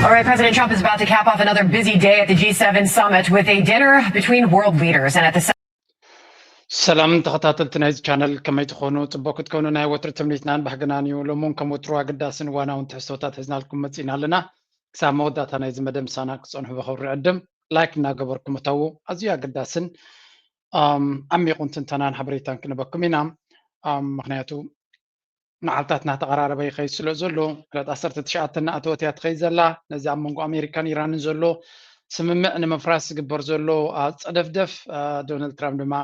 All right, President Trump is about to cap off another busy day at the G seven summit with a dinner between world leaders. And at the ሰላም ተኸታተልቲ ናይዚ ቻነል፣ ከመይ ትኾኑ? ጽቡቅ ክትኮኑ ናይ ወትሩ ትምኒትናን ባህግናን እዩ። ሎሚ እውን ከም ወትሩ ኣገዳስን እዋናውን ትሕዝቶታት ሒዝናልኩም መጺና ኣለና። ክሳብ መወዳእታ ናይዚ መደብ ምሳና ክትጸንሑ ብኽብሪ ዕድም። ላይክ እናገበርኩም እተዉ። ኣዝዩ ኣገዳስን ኣም፣ ዓሚቑን ትንተናን ሓበሬታን ክንበኩም ኢና። ኣም፣ ምኽንያቱ መዓልታት እናተቐራረበ ይኸይድ ስለ ዘሎ፣ ዕለት ዓሰርተ ትሽዓተ እናኣተወት እያ ትኸይድ ዘላ። ነዚ ኣብ መንጎ ኣሜሪካን ኢራንን ዘሎ ስምምዕ ንምፍራስ ዝግበር ዘሎ ኣጸደፍደፍ፣ ዶናልድ ትራምፕ ድማ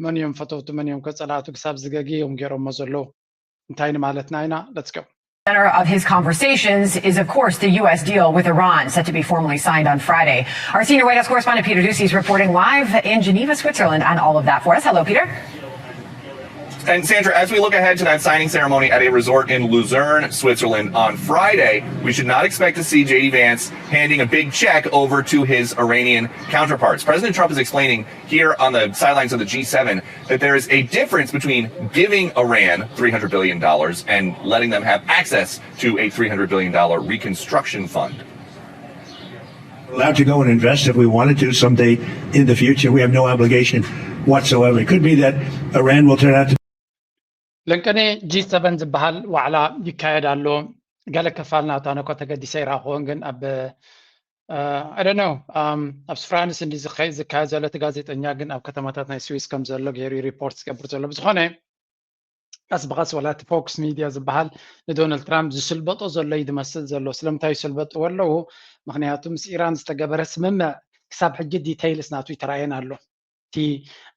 መን እዮም ፈተውቱ መን እዮም ከጸላእቱ ክሳብ ዝገጊ እዮም ገይሮሞ ዘለዉ። እንታይ ንማለትና ኢና? Let's go. Center of his conversations is, of course, the U S deal with Iran, set to be formally signed on Friday. Our senior White House correspondent Peter Doocy is reporting live in Geneva, Switzerland, on all of that for us. Hello, Peter. And Sandra, as we look ahead to that signing ceremony at a resort in Lucerne, Switzerland on Friday, we should not expect to see J D Vance handing a big check over to his Iranian counterparts. President Trump is explaining here on the sidelines of the G seven that there is a difference between giving Iran three hundred billion dollars and letting them have access to a three hundred billion dollar reconstruction fund. Allowed to go and invest if we wanted to someday in the future. We have no obligation whatsoever. It could be that Iran will turn out to ለንቀኔ ጂ ሰቨን ዝበሃል ዋዕላ ይካየድ ኣሎ። ገለ ክፋል ናታ ነኮ ተገዲሰ ይረኣኽዎን ግን ኣብ I don't know ኣብ ፍራንስ እንዲ ዝካየድ ዘሎ እቲ ጋዜጠኛ ግን ኣብ ከተማታት ናይ ስዊስ ከም ዘሎ ገይሩ ሪፖርት ዝገብር ዘሎ። ብዝኾነ ቀስ ብቐስ ወላ እቲ ፎክስ ሚድያ ዝበሃል ንዶናልድ ትራምፕ ዝስልበጦ ዘሎ እዩ ዝመስል ዘሎ። ስለምንታይ ይስልበጥዎ ኣለዉ? ምክንያቱ ምስ ኢራን ዝተገበረ ስምምዕ ክሳብ ሕጂ ዲተይልስ ናቱ ይተራየን ኣሎ። እቲ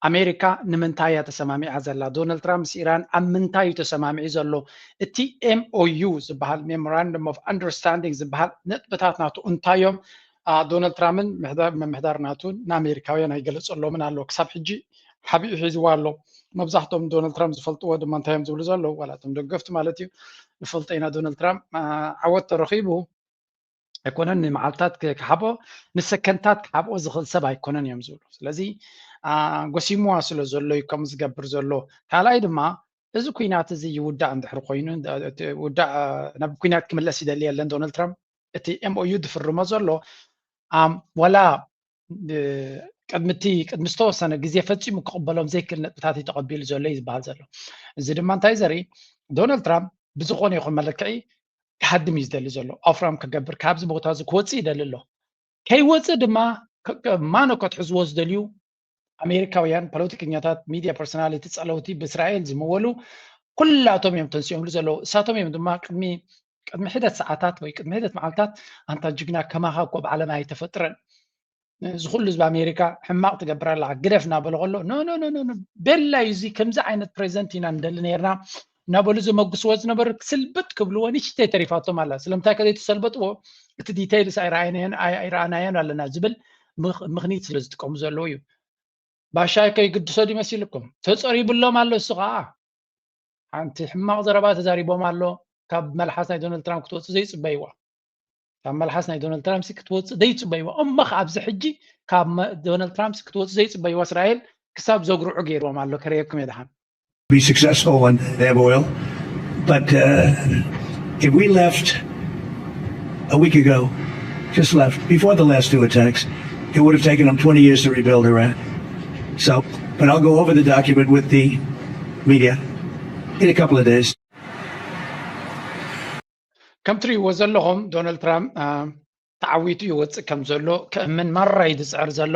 ኣሜሪካ ንምንታይ እያ ተሰማሚዓ ዘላ? ዶናልድ ትራምፕ ምስ ኢራን ኣብ ምንታይ እዩ ተሰማሚዑ ዘሎ? እቲ M O U ዝበሃል Memorandum of Understanding ዝበሃል ነጥብታት ናቱ እንታይ እዮም? ዶናልድ ትራምፕን ምምሕዳር ናቱን ንኣሜሪካውያን ኣይገለጸሎምን ኣሎ። ክሳብ ሕጂ ሓቢኡ ሒዝዋ ኣሎ። መብዛሕትኦም ዶናልድ ትራምፕ ዝፈልጥዎ ድማ እንታይ እዮም ዝብሉ ዘለዉ? ዋላ እቶም ደገፍቲ ማለት እዩ። ንፈልጦ ኢና ዶናልድ ትራምፕ ዓወት ተረኺቡ ኣይኮነን ንመዓልታት ክሓብኦ ንሰከንታት ክሓብኦ ዝኽእል ሰብ ኣይኮነን እዮም ዝብሉ። ስለዚ ጎሲምዋ ስለ ዘሎ እዩ ከም ዝገብር ዘሎ። ካልኣይ ድማ እዚ ኩናት እዚ ይውዳእ እንድሕር ኮይኑ ውዳእ ናብ ኩናት ክምለስ ይደሊ የለን ዶናልድ ትራምፕ። እቲ M O U ዝፍርሞ ዘሎ ዋላ ቅድሚ እቲ ቅድሚ ዝተወሰነ ግዜ ፈጺሙ ክቕበሎም ዘይክእል ነጥብታት እዩ ተቐቢሉ ዘሎ እዩ ዝበሃል ዘሎ። እዚ ድማ እንታይ ዘርኢ ዶናልድ ትራምፕ ብዝኾነ ይኹን መለክዒ ክሃድም እዩ ዝደሊ ዘሎ። ኦፍራም ክገብር ካብዚ ቦታ እዚ ክወፅእ ይደሊ ኣሎ። ከይወፅእ ድማ ማኖ ከትሕዝዎ ዝደልዩ ኣሜሪካውያን ፖለቲከኛታት፣ ሚድያ ፐርሶናሊቲ፣ ፀለውቲ ብእስራኤል ዝምወሉ ኩላቶም እዮም ተንስኦምሉ ዘለዉ። እሳቶም እዮም ድማ ቅድሚ ቅድሚ ሒደት ሰዓታት ወይ ቅድሚ ሒደት መዓልታት ኣንታ ጅግና ከማኻ እኮ ብዓለም ኣይተፈጥረን እዚ ኩሉ ህዝቢ ኣሜሪካ ሕማቕ ትገብር ኣለኻ ግደፍ እናበለ ከሎ no no no no no ቤላ እዩ እዚ ከምዚ ዓይነት ፕሬዘንት ኢና ንደሊ ነርና እናበሉ ዘመጉስዎ ዝነበሩ ስልብጥ ክብልዎ ንሽተይ ተሪፋቶም ኣላ። ስለምንታይ ከዘይተሰልበጥዎ እቲ ዲተይልስ ኣይረኣናዮን ኣለና ዝብል ምኽኒት ስለ ዝጥቀሙ ዘለዉ እዩ። ባሻይ ከይግድሶ ድዩ መሲልኩም? ተጸሪቡሎም ኣሎ። እሱ ኸዓ ሓንቲ ሕማቕ ዘረባ ተዛሪቦም ኣሎ። ካብ መልሓስ ናይ ዶናልድ ትራምፕ ክትወጽእ ዘይጽበይዋ ካብ መልሓስ ናይ ዶናልድ ትራምፕ ክትወጽእ ዘይጽበይዋ እሞ ኣብዚ ሕጂ ካብ ዶናልድ ትራምፕ ክትወጽእ ዘይጽበይዋ እስራኤል ክሳብ ዘጉርዑ ገይርዎም ኣሎ። ከርእየኩም እየ ደሓን። Be successful when they have oil. But uh, if we left a week ago, just left before the last two attacks, it would have taken them twenty years to rebuild Iran. So, but I'll go over the document with the media in a couple of days. ከም ትሪእዎ ዘለኹም ዶናልድ ትራምፕ ተዓዊቱ ይወፅእ ከም ዘሎ ክእምን ማራ እዩ ዝፅዕር ዘሎ።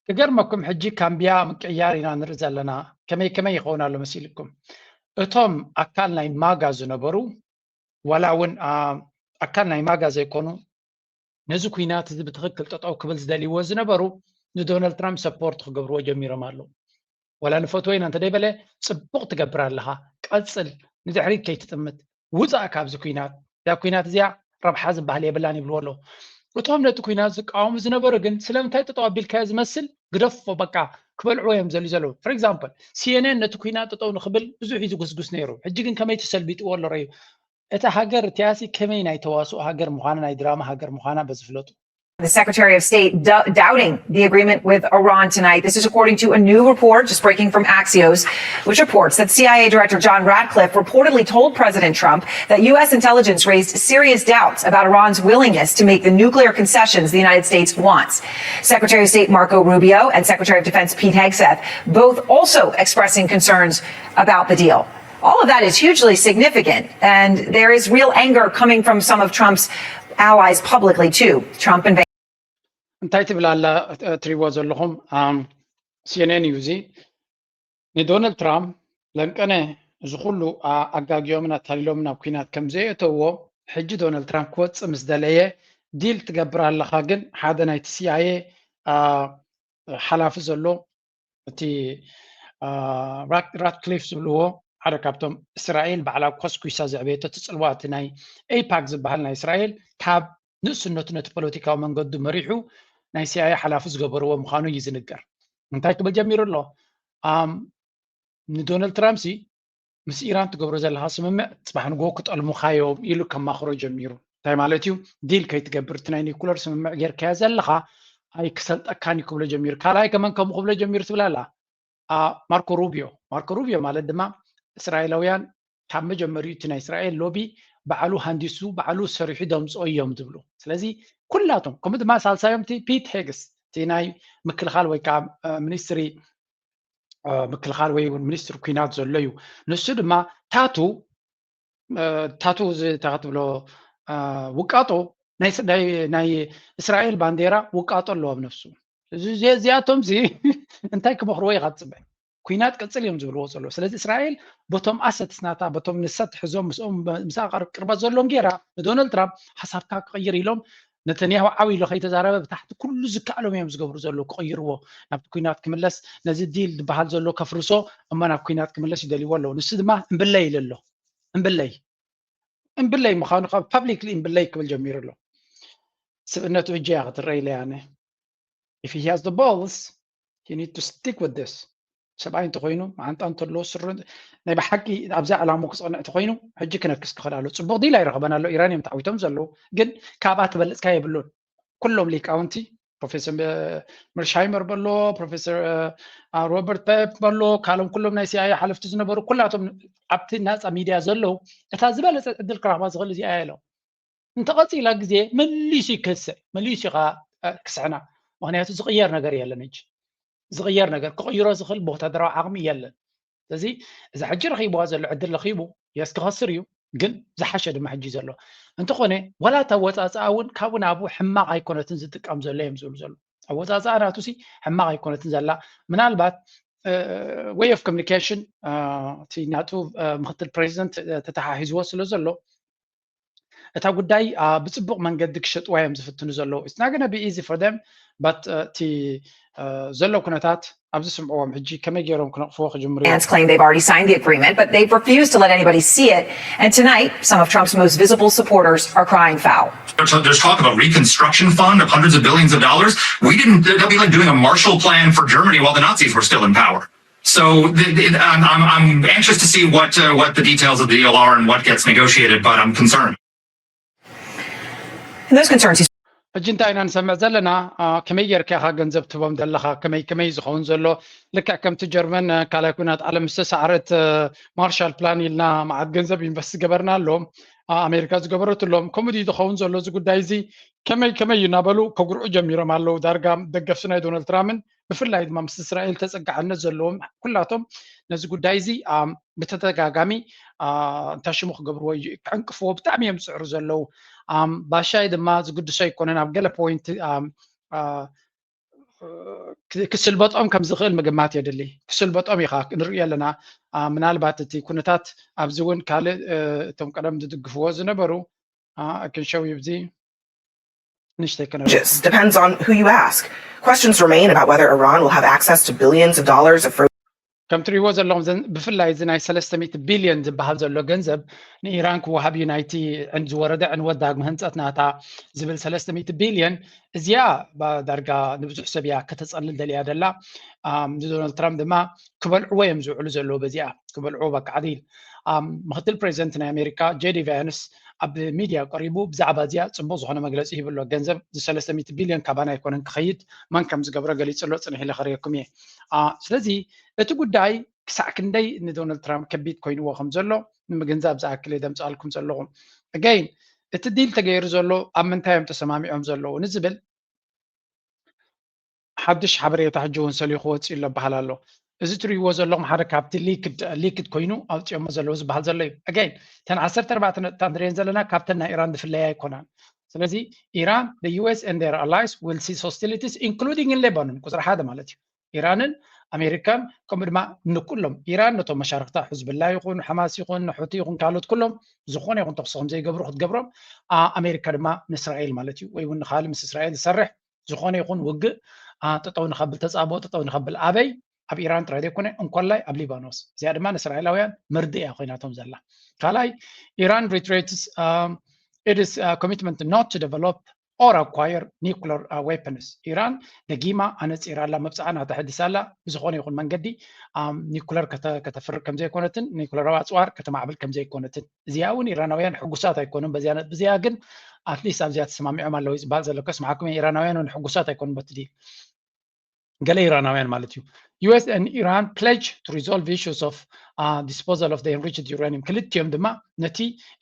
ክገርመኩም ሕጂ ካምቢያ ምቅያር ኢና ንርኢ ዘለና። ከመይ ከመይ ይኸውን ኣሎ መሲልኩም? እቶም ኣካል ናይ ማጋ ዝነበሩ ዋላ እውን ኣካል ናይ ማጋ ዘይኮኑ ነዚ ኩናት እዚ ብትኽክል ጠጠው ክብል ዝደልይዎ ዝነበሩ ንዶናልድ ትራምፕ ሰፖርት ክገብርዎ ጀሚሮም ኣለዉ። ዋላ ንፈትዎ ኢና እንተደይበለ ፅቡቕ ትገብር ኣለኻ፣ ቀፅል፣ ንድሕሪት ከይትጥምት፣ ውፃእ ካብዚ ኩናት፣ እዛ ኩናት እዚኣ ረብሓ ዝበሃል የብላን ይብልዎ ኣለዉ። እቶም ነቲ ኩናት ዝቃወሙ ዝነበሩ ግን ስለምንታይ ጠጠው ኣቢልካዮ ዝመስል ግደፎ በቃ ክበልዕዎ እዮም ዘልዩ ዘለዉ። For example CNN ነቲ ኩናት ጠጠው ንክብል ብዙሕ እዩ ዝጉስጉስ ነይሩ። ሕጂ ግን ከመይ ተሰልቢጥዎ ኣሎ ረዩ። እታ ሃገር እቲኣሲ ከመይ ናይ ተዋስኦ ሃገር ምዃና ናይ ድራማ ሃገር ምዃና በዚ ፍለጡ። The Secretary of State d- doubting the agreement with Iran tonight. This is according to a new report just breaking from Axios, which reports that C I A Director John Ratcliffe reportedly told President Trump that U S intelligence raised serious doubts about Iran's willingness to make the nuclear concessions the United States wants. Secretary of State Marco Rubio and Secretary of Defense Pete Hegseth both also expressing concerns about the deal. All of that is hugely significant, and there is real anger coming from some of Trump's allies publicly too. Trump and እንታይ ትብል ኣላ? ትሪዎ ዘለኹም CNN እዩ። እዚ ንዶናልድ ትራምፕ ለንቀነ እዚ ኩሉ ኣጋጊዮምን ኣታሊሎምን ናብ ኩናት ከም ዘየእተውዎ፣ ሕጂ ዶናልድ ትራምፕ ክወፅእ ምስ ደለየ፣ ዲል ትገብር ኣለኻ፣ ግን ሓደ ናይቲ CIA ሓላፊ ዘሎ፣ እቲ ራትክሊፍ ዝብልዎ፣ ሓደ ካብቶም እስራኤል ባዕላ ኮስኩሳ ዘዕበየቶ፣ እቲ ፅልዋ፣ እቲ ናይ ኤይፓክ ዝበሃል ናይ እስራኤል፣ ካብ ንእስነቱ ነቲ ፖለቲካዊ መንገዱ መሪሑ ናይ CIA ሓላፊ ዝገበርዎ ምዃኑ እዩ ዝንገር። እንታይ ክብል ጀሚሩ ኣሎ? ንዶናልድ ትራምፕ ሲ ምስ ኢራን ትገብሮ ዘለኻ ስምምዕ ፅባሕ ንግሆ ክጠልሙኻዮም ኢሉ ከማኽሮ ጀሚሩ። እንታይ ማለት እዩ? ዲል ከይትገብር፣ እቲ ናይ ኒኩለር ስምምዕ ጌርካዮ ዘለኻ ኣይክሰልጠካን እዩ ክብሎ ጀሚሩ። ካልኣይ ከመን ከምኡ ክብሎ ጀሚሩ ትብል ኣላ። ማርኮ ሩቢዮ። ማርኮ ሩቢዮ ማለት ድማ እስራኤላውያን ካብ መጀመሪኡ እቲ ናይ እስራኤል ሎቢ ባዕሉ ሃንዲሱ ባዕሉ ሰሪሑ ደምፅኦ እዮም ዝብሉ። ስለዚ ኩላቶም ከምኡ ድማ ሳልሳዮም እቲ ፒት ሄግስ፣ እቲ ናይ ምክልኻል ወይ ከዓ ሚኒስትሪ ምክልኻል ወይ እውን ሚኒስትሪ ኩናት ዘሎ እዩ። ንሱ ድማ ታቱ ታቱ እዚ እንታይ ክትብሎ ውቃጦ ናይ እስራኤል ባንዴራ ውቃጦ ኣለዎ ኣብ ነፍሱ። እዚኣቶም ዚ እንታይ ክመኽርዎ ኢኻ ትፅበ? ኩናት ቅፅል እዮም ዝብልዎ ዘለዉ። ስለዚ እስራኤል በቶም ኣሰትስ ናታ በቶም ንሳ ትሕዞም ምስኦም ምሳ ቅርበት ዘለዎም ገይራ ንዶናልድ ትራምፕ ሓሳብካ ክቕይር ኢሎም ነተንያሁ ዓው ኢሉ ከይተዛረበ ብታሕቲ ኩሉ ዝከኣሎም እዮም ዝገብሩ ዘለዉ ክቕይርዎ፣ ናብቲ ኩናት ክምለስ፣ ነዚ ዲል ዝበሃል ዘሎ ከፍርሶ እሞ ናብ ኩናት ክምለስ ይደልይዎ ኣለዉ። ንሱ ድማ እምብለይ ኢሉ ኣሎ። እምብለይ እምብለይ ምዃኑ ካብ ፓብሊክሊ እምብለይ ክብል ጀሚሩ ኣሎ። ስብእነቱ ሕጂ እያ ክትረአ ኢለ ኣነ። If he has the balls, he need to stick with this። ሰብኣይ እንተኮይኑ፣ መዓንጣ እንተለዎ፣ ስሩ ናይ ብሓቂ ኣብዛ ዕላሙ ክፀንዕ እንተኮይኑ፣ ሕጂ ክነክስ ክኽእል ኣሎ። ፅቡቅ ዲል ኣይረኸበን ኣሎ። ኢራን እዮም ተዓዊቶም ዘለዉ፣ ግን ካብኣ ትበልፅካ የብሉን። ኩሎም ሊቃውንቲ፣ ፕሮፌሰር መርሻይመር በሎ፣ ፕሮፌሰር ሮበርት ፔፕ በሎ፣ ካልኦም ኩሎም ናይ CIA ሓለፍቲ ዝነበሩ ኩላቶም ኣብቲ ናፃ ሚድያ ዘለዉ፣ እታ ዝበለፀት ዕድል ክረኽባ ዝኽእል እዚኣ እያ ኢሎም። እንተቐፂላ ግዜ መሊሱ ይክስዕ፣ መሊሱ ከዓ ክስዕና። ምክንያቱ ዝቕየር ነገር የለን። ሕጂ ዝቕየር ነገር ክቕይሮ ዝኽእል ብወታደራዊ ዓቕሚ የለን። ስለዚ እዛ ሕጂ ረኺብዋ ዘሎ ዕድል ረኺቡ የስ ክኸስር እዩ፣ ግን ዝሓሸ ድማ ሕጂ ዘሎ እንተኾነ፣ ዋላ እታ ኣወፃፅኣ እውን ካብኡ ናብኡ ሕማቕ ኣይኮነትን ዝጥቀም ዘሎ እዮም ዝብሉ ዘሎ። ኣወፃፅኣ ናቱ ሲ ሕማቕ ኣይኮነትን ዘላ። ምናልባት way of communication እቲ ናቱ ምክትል ፕሬዚደንት ተተሓሒዝዎ ስለ ዘሎ፣ እታ ጉዳይ ብፅቡቅ መንገዲ ክሸጥዋ እዮም ዝፍትኑ ዘለዉ። It's not gonna be easy for them, but እቲ ዘሎ ኩነታት ኣብዚ ስምዕዎም ሕጂ ከመይ ገይሮም ክነቕፍዎ ክጅምሩ እዮም። Claim they've already signed the agreement, but they've refused to let anybody see it. And tonight, some of Trump's most visible supporters are crying foul. There's, there's talk of a reconstruction fund of hundreds of billions of dollars. We didn't, that'd be like doing a Marshall Plan for Germany while the Nazis were still in power. So the, the, I'm, I'm, I'm anxious to see what, uh, what the details of the deal are and what gets negotiated, but I'm concerned. And those concerns he's ሕጂ እንታይ ኢና ንሰምዕ ዘለና? ከመይ ጌርካ ኢኻ ገንዘብ ትቦም ዘለኻ? ከመይ ከመይ ዝኸውን ዘሎ? ልክዕ ከምቲ ጀርመን ካልኣይ ኩናት ዓለም ዝተሳዕረት ማርሻል ፕላን ኢልና መዓት ገንዘብ ኢንቨስት ገበርና ኣሎም፣ ኣሜሪካ ዝገበረትሎም። ከምኡ ድዩ ዝኸውን ዘሎ እዚ ጉዳይ እዚ? ከመይ ከመይ እዩ እናበሉ ከጉርዑ ጀሚሮም ኣለዉ። ዳርጋ ደገፍቲ ናይ ዶናልድ ትራምፕን ብፍላይ ድማ ምስ እስራኤል ተፀጋዕነት ዘለዎም ኩላቶም ነዚ ጉዳይ እዚ ብተደጋጋሚ እንታይ ሽሙ ክገብርዎ ክዕንቅፍዎ ብጣዕሚ እዮም ዝፅዕሩ ዘለዉ። ባሻይ ድማ ዝግድሶ ኣይኮነን ኣብ ገለ ፖይንት ክስልበጦም ከም ዝኽእል ምግማት የድሊ። ክስልበጦም ኢኻ ንርኢ ኣለና። ምናልባት እቲ ኩነታት ኣብዚ እውን ካልእ እቶም ቀደም ዝድግፍዎ ዝነበሩ ክንሸው ይብዚ ንሽተይ Just depends on who you ask. Questions remain about whether Iran will have access to billions of dollars of frozen ከም ትሪእዎ ዘለኹም ብፍላይ እዚ ናይ ሰለስተ ሚእቲ ቢልዮን ዝበሃል ዘሎ ገንዘብ ንኢራን ክወሃብ እዩ፣ ናይቲ ዝወረደ ዕንወት ዳግመ ህንፀት ናታ ዝብል ሰለስተ ሚእቲ ቢልዮን። እዚኣ ዳርጋ ንብዙሕ ሰብ እያ ከተፀልል ደልያ ደላ። ንዶናልድ ትራምፕ ድማ ክበልዕዎ እዮም ዝውዕሉ ዘለዉ። በዚኣ ክበልዕዎ በቃ ዓዲል ምክትል ፕሬዚደንት ናይ ኣሜሪካ ጄዲ ቫንስ ኣብ ሚድያ ቀሪቡ ብዛዕባ እዚኣ ፅቡቅ ዝኾነ መግለፂ ሂቡ ኣሎ። ገንዘብ እዚ ሰለስተ ሚእቲ ቢልዮን ካባና ኣይኮነን ክኸይድ፣ መን ከም ዝገብሮ ገሊፁ ኣሎ። ፅንሕ ኢለ ከርእየኩም እየ። ስለዚ እቲ ጉዳይ ክሳዕ ክንደይ ንዶናልድ ትራምፕ ከቢድ ኮይንዎ ከም ዘሎ ንምግንዛብ ዝኣክል እየ ዘምፅኣልኩም ዘለኹ። ኣገይን እቲ ዲል ተገይሩ ዘሎ ኣብ ምንታይ እዮም ተሰማሚዖም ዘለዉ ንዝብል ሓድሽ ሓበሬታ ሕጂ እውን ሰልዩ ክወፅእ ኣሎ በሃል ኣሎ። እዚ ትሪእዎ ዘለኹም ሓደ ካብቲ ሊክድ ኮይኑ ኣውፅኦሞ ዘለዉ ዝበሃል ዘሎ እዩ። ኣገይን እተን ዓሰርተ ኣርባዕተ ነጥብታት ንሪአን ዘለና ካብተን ናይ ኢራን ዝፍለያ ኣይኮናን። ስለዚ ኢራን the U S and their allies will cease hostilities including in Lebanon ቁፅሪ ሓደ ማለት እዩ። ኢራንን ኣሜሪካን ከምኡ ድማ ንኩሎም ኢራን ነቶም መሻርክታ ሕዝብላ ይኹን ሓማስ ይኹን ንሑቲ ይኹን ካልኦት ኩሎም ዝኾነ ይኹን ተኽሲ ከም ዘይገብሩ ክትገብሮም ኣሜሪካ ድማ ንእስራኤል ማለት እዩ ወይ እውን ንካልእ ምስ እስራኤል ዝሰርሕ ዝኾነ ይኹን ውግእ ጠጠው ንኸብል ተፃብኦ ጠጠው ንኸብል ኣበይ ኣብ ኢራን ጥራይ ዘይኮነ እንኮላይ ኣብ ሊባኖስ እዚኣ ድማ ንእስራኤላውያን መርድእ እያ ኮይናቶም ዘላ። ካልኣይ ኢራን reiterates it is commitment not to develop or acquire nuclear weapons ኢራን ደጊማ ኣነፂራ ኣላ መብፅዓ ናታ ሕዲሳ ኣላ ብዝኾነ ይኹን መንገዲ ኒኩለር ከተፍርቅ ከምዘይኮነትን ኒኩለራዊ ኣፅዋር ከተማዕብል ከምዘይኮነትን እዚኣ እውን ኢራናውያን ሕጉሳት ኣይኮኑን በዚኣ ነጥቢ እዚኣ ግን ኣትሊስት ኣብዚኣ ተሰማሚዖም ኣለዉ ዝበሃል ዘሎ ከስማዕኩም ኢራናውያን እውን ሕጉሳት ኣይኮኑን በቲ ዲል ገለ ኢራናውያን ማለት እዩ። U S and Iran pledge to resolve issues of disposal of the enriched uranium ክልቲኦም ድማ ነቲ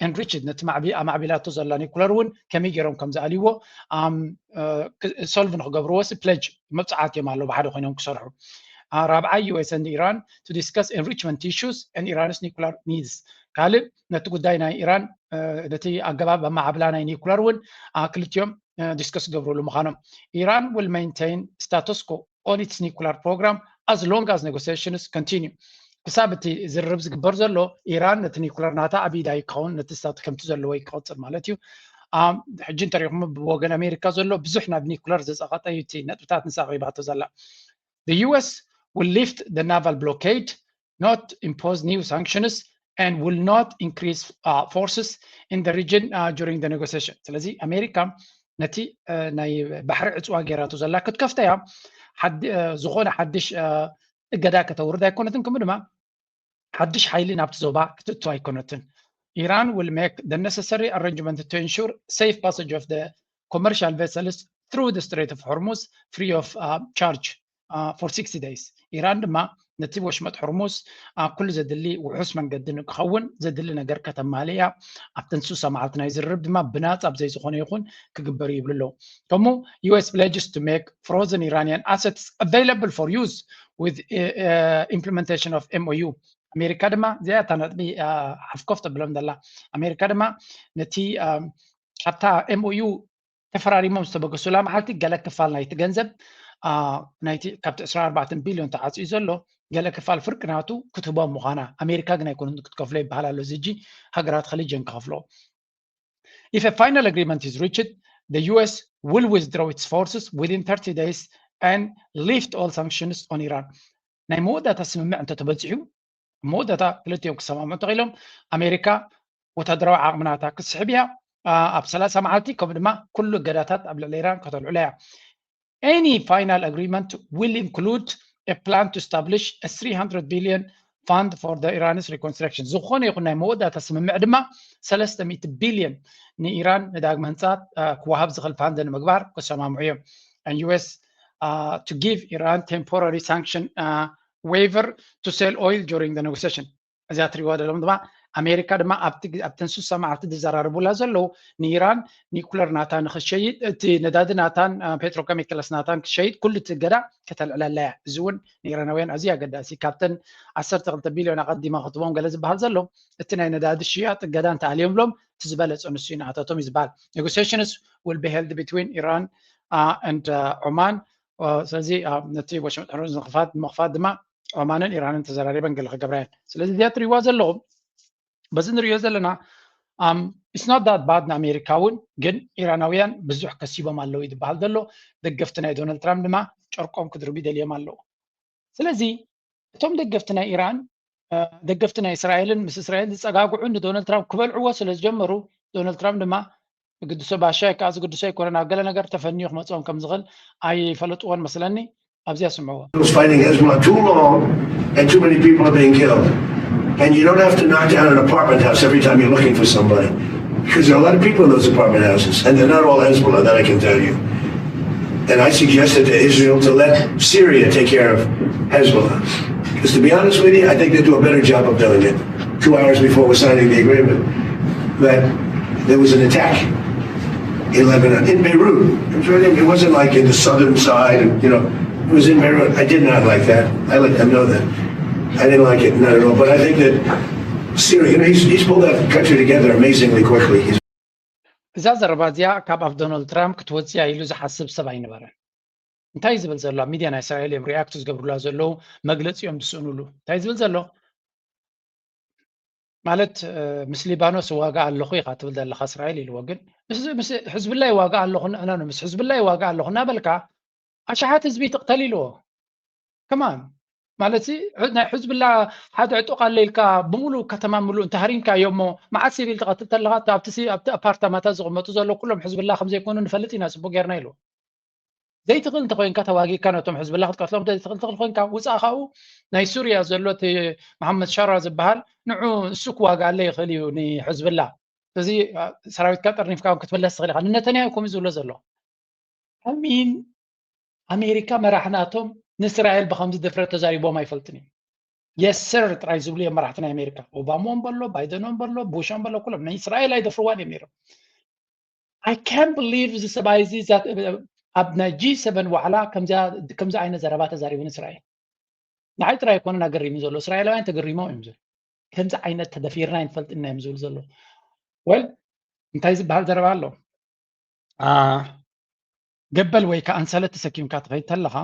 enriched ነቲ ኣማዕቢላቶ ዘላ ኒኩለር እውን ከመይ ገይሮም ከም ዝኣልይዎ solve ንክገብርዎ ሲ pledge መብፅዓት እዮም ኣለዉ ብሓደ ኮይኖም ክሰርሑ። ራብዓይ U S and Iran to discuss enrichment issues and Iran's nuclear needs ካልእ ነቲ ጉዳይ ናይ ኢራን ነቲ ኣገባብ ኣማዓብላ ናይ ኒኩለር እውን ክልቲኦም ዲስከስ ዝገብርሉ ምዃኖም Iran will maintain status quo on its nuclear program as long as negotiations continue ክሳብ እቲ ዝርርብ ዝግበር ዘሎ ኢራን ነቲ ኒኩለር ናታ ኣብ ኢዳ ይከውን ነቲ ስታት ከምቲ ዘለዎ ይክቕፅል ማለት እዩ። ሕጂ እንተሪኹም ብወገን ኣሜሪካ ዘሎ ብዙሕ ናብ ኒኩለር ዘፀቐጠ እዩ እቲ ነጥብታት ንሳ ኣቕሪባቶ ዘላ። The U S will lift the naval blockade, not impose new sanctions, and will not increase uh, forces in the region uh, during the negotiation. ስለዚ ኣሜሪካ ነቲ ናይ ባሕሪ ዕፅዋ ገይራቶ ዘላ ክትከፍታ እያ። ዝኾነ ሓድሽ እገዳ ከተውርድ ኣይኮነትን፣ ከምኡ ድማ ሓድሽ ሓይሊ ናብቲ ዞባ ክትእቱ ኣይኮነትን። Iran will make the necessary arrangement to ensure safe passage of the commercial vessels through the Strait of Hormuz free of uh, charge for sixty days ኢራን ድማ ነቲ ወሽመጥ ሕርሙዝ ኩሉ ዘድሊ ውሑስ መንገዲ ንክኸውን ዘድሊ ነገር ከተማልእ እያ። ኣብተን ስሳ መዓልቲ ናይ ዝርርብ ድማ ብናጻ ብዘይ ዝኾነ ይኹን ክግበር ይብሉ ኣለዉ። ከምኡ U S pledges to make frozen Iranian assets available for use with implementation of M O U ኣሜሪካ ድማ እዚኣ እታ ነጥቢ ሓፍኮፍ ተብሎም ዘላ ኣሜሪካ ድማ ነቲ ካብታ M O U ተፈራሪሞም ዝተበገሱላ መዓልቲ ገለ ክፋል ናይቲ ገንዘብ ናይቲ ካብቲ ዕስራን ኣርባዕተን ቢልዮን ተዓፅዩ ዘሎ ገለ ክፋል ፍርቂ ናቱ ክትህቦም ምዃና ኣሜሪካ ግን ኣይኮነትን ክትከፍሎ ይበሃል ኣሎ እዚ ሕጂ ሃገራት ኸሊጅ እየን ክኸፍሎ If a final agreement is reached, the U S will withdraw its forces within thirty days and lift all sanctions on Iran. ናይ መወዳእታ ስምምዕ እንተተበፂሑ መወዳእታ ክልቲኦም ክሰማምዑ እንተኽኢሎም ኣሜሪካ ወታደራዊ ዓቕሚ ናታ ክትስሕብ እያ። ኣብ ሰላሳ መዓልቲ ከምኡ ድማ ኩሉ እገዳታት ኣብ ልዕሊ ኢራን ከተልዕሎ እያ። Any final agreement will include a plan to establish a three hundred billion fund for the Iran's reconstruction ዝኾነ ይኹን ናይ መወዳእታ ስምምዕ ድማ ሰለስተ ሚእቲ ቢልዮን ንኢራን ንዳግመ ህንፃት ክወሃብ ዝኽእል ፋንድ ንምግባር ክሰማምዑ እዮም። And U S uh, to give Iran temporary sanction uh, waiver to sell oil during the negotiation እዚኣ ትሪእዋ ዘለኹም ድማ ኣሜሪካ ድማ ኣብተን ሱሳ መዓልቲ ዝዘራረቡላ ዘለዉ ንኢራን ኒኩለር ናታ ንክሸይጥ እቲ ነዳዲ ናታን ፔትሮኬሚካልስ ናታን ክሸይጥ ኩሉ እቲ እገዳ ከተልዕለላ እያ። እዚ እውን ንኢራናውያን ኣዝዩ ኣገዳሲ ካብተን ዓሰርተ ክልተ ቢልዮን ኣቐዲመ ክትቦም ገለ ዝበሃል ዘሎ እቲ ናይ ነዳዲ ሽያጥ እገዳ እንተኣልዮም ብሎም እቲ ዝበለፀ ንሱ እዩ ንኣታቶም እዩ ዝበሃል። Negotiations will be held between Iran and Oman ስለዚ ነቲ ወሽመጥ ሕርሙዝ ንምኽፋት ድማ ኦማንን ኢራንን ተዘራሪበን ገለ ክገብራ እየን። ስለዚ እዚኣ ትሪእዋ ዘለኹም በዚ ንሪኦ ዘለና it's not that bad ንኣሜሪካ እውን ግን ኢራናውያን ብዙሕ ከሲቦም ኣለዉ እዩ ዝበሃል ዘሎ። ደገፍቲ ናይ ዶናልድ ትራምፕ ድማ ጨርቆም ክድርቡ ይደልዮም ኣለዉ። ስለዚ እቶም ደገፍቲ ናይ ኢራን ደገፍቲ ናይ እስራኤልን ምስ እስራኤል ዝፀጋግዑ ንዶናልድ ትራምፕ ክበልዕዎ ስለ ዝጀመሩ ዶናልድ ትራምፕ ድማ ዝግድሶ ባሻ ከዓ ዝግድሶ ኣይኮነን ኣብ ገለ ነገር ተፈንዩ ክመፅኦም ከም ዝኽእል ኣይፈለጥዎን መስለኒ። ኣብዚኣ ስምዕዎ። Fighting Hezbollah too long and too many people are being killed. And you don't have to knock down an apartment house every time you're looking for somebody. Because there are a lot of people in those apartment houses, and they're not all Hezbollah, that I can tell you. And I suggested to Israel to let Syria take care of Hezbollah. Because to be honest with you, I think they do a better job of doing it. Two hours before we're signing the agreement, that there was an attack in Lebanon, in Beirut. It was really, it wasn't like in the southern side, and, you know, it was in Beirut. I did not like that. I let them know that. I didn't like it, not at all. But I think that Syria, you know, he's, he's pulled that country together amazingly quickly. He's እዛ ዘረባ እዚኣ ካብ ኣፍ ዶናልድ ትራምፕ ክትወፅእ እያ ኢሉ ዝሓስብ ሰብ ኣይነበረን። እንታይ ዝብል ዘሎ ኣብ ሚድያ ናይ እስራኤል እዮም ሪያክት ዝገብሩላ ዘለዉ፣ መግለፂ እዮም ዝስእኑሉ። እንታይ ዝብል ዘሎ ማለት እ፣ ምስ ሊባኖስ ዋጋ ኣለኹ ኢኻ ትብል ዘለኻ እስራኤል ኢልዎ፣ ግን ምስ- ምስ ሕዝብላ ይዋጋ ኣለኹ ን- ን- ምስ ሕዝብላ ይዋጋ ኣለኹ እናበልካ ኣሽሓት ህዝቢ ትቕተል ኢልዎ። ከማን ማለት ሲ ሕ- ናይ ሕዝብላ ሓደ ዕጡቕ ኣለ ኢልካ ብምሉእ ከተማ ምሉእ እንተሃሪምካዮ እሞ መዓት ሲቪል ትቐትል ተለኻ ኣብቲ ሲ- ኣብቲ ኣፓርታማታት ዝቕመጡ ዘሎ ኩሎም ሕዝብላ ከም ዘይኮኑ ንፈልጥ ኢና፣ ጽቡቅ ጌርና ኢሉ። ዘይትኽእል እንተኮይንካ ተዋጊእካ ነቶም ሕዝብላ ክትቀትሎም ዘይትኽእል ትኽእል ኮይንካ ውፃእ። ካብኡ ናይ ሱርያ ዘሎ እቲ መሓመድ ሻራ ዝበሃል ንዑ እሱ ክዋጋኣለ ይኽእል እዩ ንሕዝብላ። ስለዚ አ፣ ሰራዊትካ ጠርኒፍካ እውን ክትምለስ ትኽእል ኢኻ። ንነተንያሁ ከምኡ ዝብሎ ዘሎ ኣሚን ኣሜሪካ መራሕናቶም ንእስራኤል ብከምዚ ድፍረት ተዛሪቦም ኣይፈልጥን እዮም። የስር ጥራይ ዝብሉ እዮም መራሕቲ ናይ ኣሜሪካ። ኦባማ እውን በሎ፣ ባይደን እውን በሎ፣ ቡሽ እውን በሎ፣ ኩሎም ንእስራኤል ኣይደፍርዋን እዮም ነይሮም። I can't believe እዚ ሰብኣይ እዚ ዛት- ኣብ ናይ ጂ ሰቨን ዋዕላ ከምዚኣ- ከምዚ ዓይነት ዘረባ ተዛሪቡ ንእስራኤል። ንዓይ ጥራይ ኣይኮነን ኣገሪሙ ዘሎ፣ እስራኤላውያን ተገሪሞም እዮም ዝብል። ከምዚ ዓይነት ተደፊርና ኣይንፈልጥን ኢና እዮም ዝብል ዘሎ። ወል እንታይ ዝበሃል ዘረባ ኣሎ? አ፣ ገበል ወይ ከዓ ኣንሰለት ተሰኪምካ ትኸይድ ተለኻ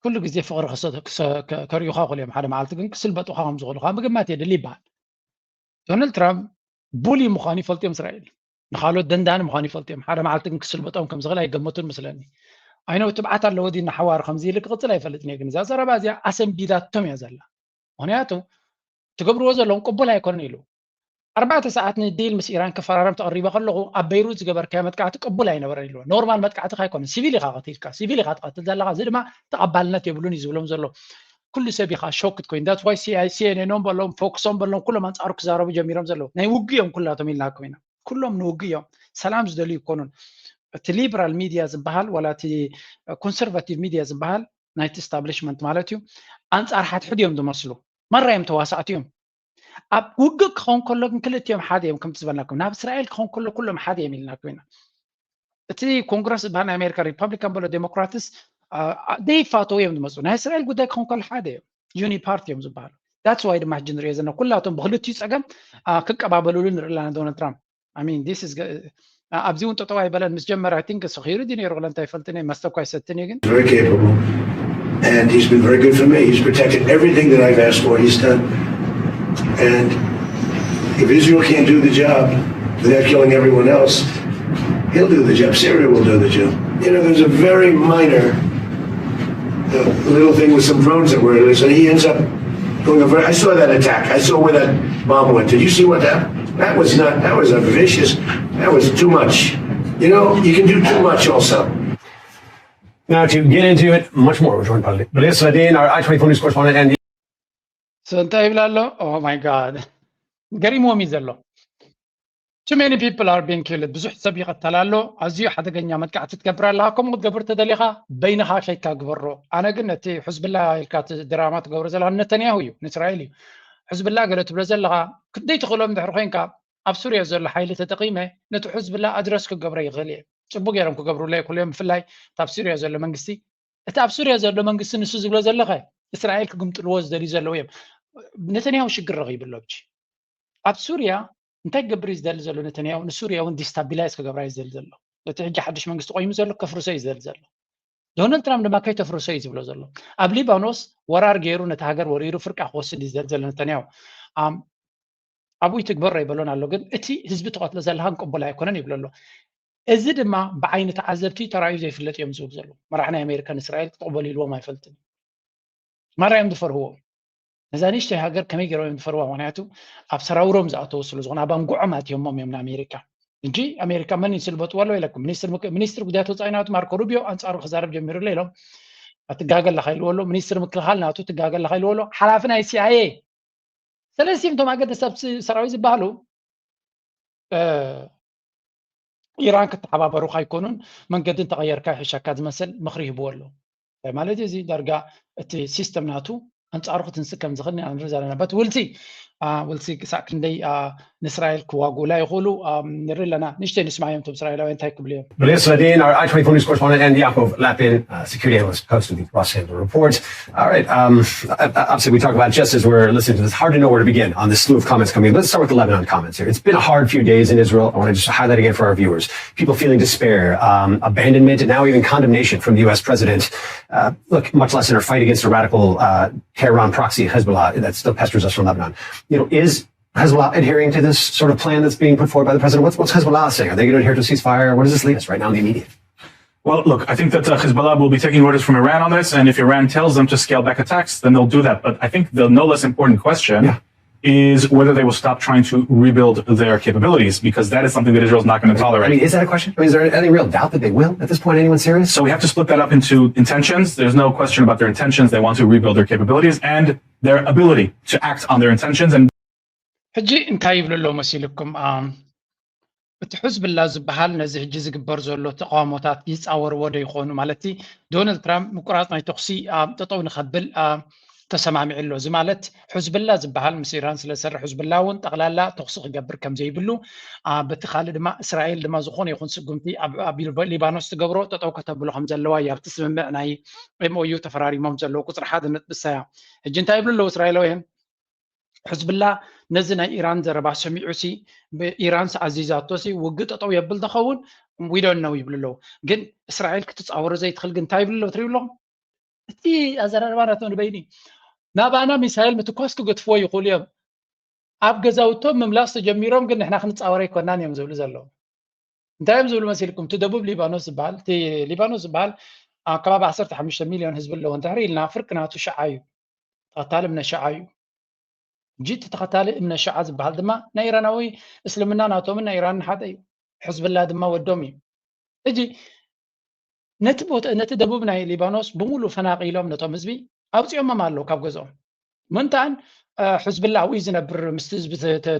ኩሉ ግዜ ፍቕሪ ክሰ- ክሰ- ከ- ከርእዩኻ ይኽእሉ እዮም። ሓደ መዓልቲ ግን ክስልበጡኻ ከም ዝኽእሉ ከዓ ምግማት የድሊ ይበሃል። ዶናልድ ትራምፕ ቡሊ ምዃኑ ይፈልጡ እዮም እስራኤል። ንኻልኦት ደንዳኒ ምዃኑ ይፈልጡ እዮም። ሓደ መዓልቲ ግን ክስልበጦም ከም ዝኽእል ኣይገመቱን መስለኒ። ኣይነው ትብዓት ኣለዎ ድዩ ንሓዋሩ ከምዚ ኢሉ ክቕጽል ኣይፈልጥን እየ። ግን እዛ ዘረባ እዚኣ ኣሰንቢዳቶም እያ ዘላ። ምኽንያቱ ትገብርዎ ዘለኹም ቅቡል ኣይኮነን ኢሉ። ኣርባዕተ ሰዓት ንዲል ምስ ኢራን ክፈራረም ተቐሪበ ከለኹ ኣብ በይሩት ዝገበርካዮ መጥቃዕቲ ቅቡል ኣይነበረን ኢልዎ። ኖርማል መጥቃዕቲ ኣይኮነን፣ ሲቪል ኢኻ ቀቲልካ፣ ሲቪል ኢኻ ትቐትል ዘለኻ፣ እዚ ድማ ተቐባልነት የብሉን እዩ ዝብሎም ዘሎ። ኩሉ ሰብ ኢኻ ሾክ ክትኮይን። That's why ሲኤንኤን ኦም በሎም፣ ፎክስ ኦም በሎም፣ ኩሎም ኣንጻሩ ክዛረቡ ጀሚሮም ዘለዉ። ናይ ውግእ እዮም ኩላቶም ኢልናኩም ኢና። ኩሎም ንውግእ እዮም፣ ሰላም ዝደልዩ ይኮኑን። እቲ ሊበራል ሚድያ ዝበሃል ዋላ እቲ ኮንሰርቫቲቭ ሚድያ ዝበሃል ናይቲ ስታብሊሽመንት ማለት እዩ፣ ኣንጻር ሓድሕድ እዮም ዝመስሉ። ማራ እዮም ተዋሳእቲ እዮም። ኣብ ውግእ ክኸውን ከሎ ግን ክልቲኦም ሓደ እዮም፣ ከምቲ ዝበልናኩም ናብ እስራኤል ክኸውን ከሎ ኩሎም ሓደ እዮም ኢልናኩም ኢና። እቲ ኮንግረስ ዝበሃል ናይ ኣሜሪካ ሪፐብሊካን በሎ ዴሞክራትስ ዘይፋተው እዮም ዝመፁ። ናይ እስራኤል ጉዳይ ክኸውን ከሎ ሓደ እዮም፣ ዩኒ ፓርቲ እዮም ዝበሃሉ። That's why ድማ ሕጂ ንሪኦ ዘለና ኩላቶም ብክልቲኡ ፀገም አ፣ ክቀባበሉሉ ንርኢ ኣለና ዶናልድ ትራምፕ። I mean, this is አ፣ ኣብዚ እውን ጠጠው ኣይበለን ምስ ጀመረ I think ሰኺሩ ድዩ ነይሩ ክለ እንታይ ይፈልጥን እየ መስተ እኳ ኣይሰትን እየ ግን Very capable. And he's been very good for me. He's protected everything that I've asked for, he's done. And if Israel can't do the job without killing everyone else, he'll do the job. Syria will do the job. You know, there's a very minor uh, little thing with some drones that were, so he ends up doing a very, I saw that attack. I saw where that bomb went. Did you see what that? That was not, that was a vicious, that was too much. You know, you can do too much also. Now to get into it much more, we're joined by Liz Ladin, our I twenty-four News correspondent, and So እንታይ ይብል ኣሎ? Oh my God፣ ገሪምዎም እዩ ዘሎ። Too many people are being killed፣ ብዙሕ ሰብ ይቐተል ኣሎ። ኣዝዩ ሓደገኛ መጥቃዕቲ ትገብር ኣለኻ። ከምኡ ክትገብር ተደሊኻ በይንኻ ከይካ ግበሮ። ኣነ ግን ነቲ ሕዝብላ ኢልካ እቲ ድራማ ትገብሮ ዘለኻ ነተንያሁ እዩ፣ ንእስራኤል እዩ። ሕዝብላ ገለ ትብሎ ዘለኻ ክንደይ ትኽእሎም ድሕሪ ኮይንካ ኣብ ሱርያ ዘሎ ሓይሊ ተጠቒመ ነቲ ሕዝብላ ኣድረስ ክገብሮ ይኽእል እየ። ጽቡቅ ገይሮም ክገብሩለይ ኩሎም ብፍላይ እታ ኣብ ሱርያ ዘሎ መንግስቲ እቲ ኣብ ሱርያ ዘሎ መንግስቲ ንሱ ዝብሎ ዘለኸ እስራኤል ክግምጥልዎ ዝደልዩ ዘለዉ እዮም። ነተንያሁ ሽግር ረኺቡ ኣሎ ብጂ ኣብ ሱርያ እንታይ ክገብር እዩ ዝደሊ ዘሎ ነተንያሁ ንሱርያ እውን ዲስታቢላይዝ ክገብራ እዩ ዝደሊ ዘሎ ነቲ ሕጂ ሓድሽ መንግስቲ ቆይሙ ዘሎ ከፍርሶ እዩ ዝደሊ ዘሎ ዶናልድ ትራምፕ ድማ ከይተፍርሶ እዩ ዝብሎ ዘሎ ኣብ ሊባኖስ ወራር ገይሩ ነቲ ሃገር ወሪሩ ፍርቃ ክወስድ እዩ ዝደሊ ዘሎ ነተንያሁ ኣብኡ ይትግበሮ ይበሎን ኣሎ ግን እቲ ህዝቢ ትቐትሎ ዘለኻ ቅቡል ኣይኮነን ይብሎ ኣሎ እዚ ድማ ብዓይኒ ተዓዘብቲ ተራእዩ ዘይፍለጥ እዮም ዝብሉ ዘለዉ መራሕ ናይ ኣሜሪካን እስራኤል ክትቕበሉ ኢልዎም ኣይፈልጥን ማራ እዮም ዝፈርህዎም ነዛ ንእሽተይ ሃገር ከመይ ገይሮም እዮም ዝፈርዋ ምክንያቱ ኣብ ሰራውሮም ዝኣተዉ ስለ ዝኾነ ኣብ ኣንጉዖም ኣትዮሞም እዮም ንኣሜሪካ እንጂ ኣሜሪካ መን ይስልበጥዎ ኣለዉ ኢለኩም ሚኒስትሪ ጉዳያት ወፃኢ ናቱ ማርኮ ሩቢዮ ኣንፃሩ ክዛረብ ጀሚሩ ኣሎ ኢሎም ኣትጋገ ኣለካ ኢልዎ ኣሎ ሚኒስትሪ ምክልኻል ናቱ ትጋገ ኣለካ ኢልዎ ኣሎ ሓላፊ ናይ ሲኣይኤ ስለዚ እቶም ኣገደስቲ ሰራዊት ዝበሃሉ ኢራን ክተሓባበሩካ ኣይኮኑን፣ መንገዲ እንተቐየርካ ይሕሸካ ዝመስል ምኽሪ ይህብዎ ኣለዉ። እንታይ ማለት እዩ? እዚ ዳርጋ እቲ ሲስተም ናቱ ኣንጻሩ ክትንስእ ከም ዝኽእል ኢና ንርኢ ዘለና። But we'll see, we'll see ክሳዕ ክንደይ ንእስራኤል ክዋግኡላ ይኽእሉ ንርኢ ኣለና። ንእሽተይ ንስማዮም እቶም እስራኤላውያን እንታይ ክብሉ እዮም። But yes, Ladin, our I twenty-four News correspondent, and Yaakov Lapin, uh, security analyst, host of the Washington Report. All right. Um, obviously, we talk about just as we're listening to this, hard to know where to begin on this slew of comments coming in. Let's start with the Lebanon comments here. It's been a hard few days in Israel. I want to just highlight again for our viewers. People feeling despair, um, abandonment, and now even condemnation from the U S president. Uh, look, much less in our fight against a radical uh, Tehran proxy, Hezbollah, that still pesters us from Lebanon. You know, is Hezbollah adhering to this sort of plan that's being put forward by the president? What's, what's Hezbollah saying? Are they going to adhere to a ceasefire? Where does this leave us right now in the immediate? Well, look, I think that uh, Hezbollah will be taking orders from Iran on this, and if Iran tells them to scale back attacks, then they'll do that. But I think the no less important question yeah. is whether they will stop trying to rebuild their capabilities, because that is something that Israel's not going to tolerate. I mean, is that a question? I mean, is there any real doubt that they will at this point? Anyone serious? So we have to split that up into intentions. There's no question about their intentions. They want to rebuild their capabilities and their ability to act on their intentions. And ሕጂ እንታይ ይብሉ ኣለዉ መሲልኩም? እቲ ሕዝብላ ዝበሃል ነዚ ሕጂ ዝግበር ዘሎ ተቃውሞታት ይፃወርዎ ዶ ይኾኑ? ማለት ዶናልድ ትራምፕ ምቁራፅ ናይ ተኩሲ ጠጠው ንኸብል ተሰማሚዑ ኣሎ። እዚ ማለት ሕዝብላ ዝበሃል ምስ ኢራን ስለዝሰርሕ ሕዝብላ እውን ጠቕላላ ተኩሲ ክገብር ከም ዘይብሉ፣ በቲ ካልእ ድማ እስራኤል ድማ ዝኾነ ይኹን ስጉምቲ ኣብ ሊባኖስ ትገብሮ ጠጠው ከተብሎ ከም ዘለዋ እዩ ኣብቲ ስምምዕ ናይ ኤምኦዩ ተፈራሪሞም ዘለዉ። ቁፅሪ ሓደ ነጥቢ እሳ እያ። ሕጂ እንታይ ይብሉ ኣለዉ እስራኤላውያን? ሕዝብላ ነዚ ናይ ኢራን ዘረባ ሰሚዑ ሲ ኢራን ኣዚዛቶ ሲ ውግእ ጠጠው የብል ዝኸውን we don't know ይብሉ ኣለዉ። ግን እስራኤል ክትፃወሮ ዘይትኽእል ግን እንታይ ይብሉ ኣለዉ ትሪኡ ኣለኹም? እቲ ኣዘራርባ ናቶም ንበይኒ ናባና ሚሳይል ምትኳስ ክገትፍዎ ይኽእሉ እዮም። ኣብ ገዛውቶም ምምላስ ተጀሚሮም ግን ንሕና ክንፃወር ኣይኮናን እዮም ዝብሉ ዘለዉ። እንታይ እዮም ዝብሉ መሲልኩም? እቲ ደቡብ ሊባኖስ ዝበሃል እቲ ሊባኖስ ዝበሃል ኣብ ከባቢ ዓሰርተ ሓሙሽተ ሚልዮን ህዝቢ ኣለዎ። እንድሕሪ ኢልና ፍርቂ ናቱ ሽዓ እዩ። ተኸታሊ እምነት ሽዓ እዩ። ሕጂ እቲ ተኸታሊ እምነት ሽዓ ዝበሃል ድማ ናይ ኢራናዊ እስልምና ናቶምን ናይ ኢራንን ሓደ እዩ። ሕዝብላ ድማ ወዶም እዩ። ሕጂ ነቲ ቦታ ነቲ ደቡብ ናይ ሊባኖስ ብምሉእ ፈናቒሎም ነቶም ህዝቢ ኣውፂኦሞም ኣለዉ ካብ ገዝኦም። ምእንታን ሕዝብላ ኣብኡ እዩ ዝነብር ምስቲ ህዝቢ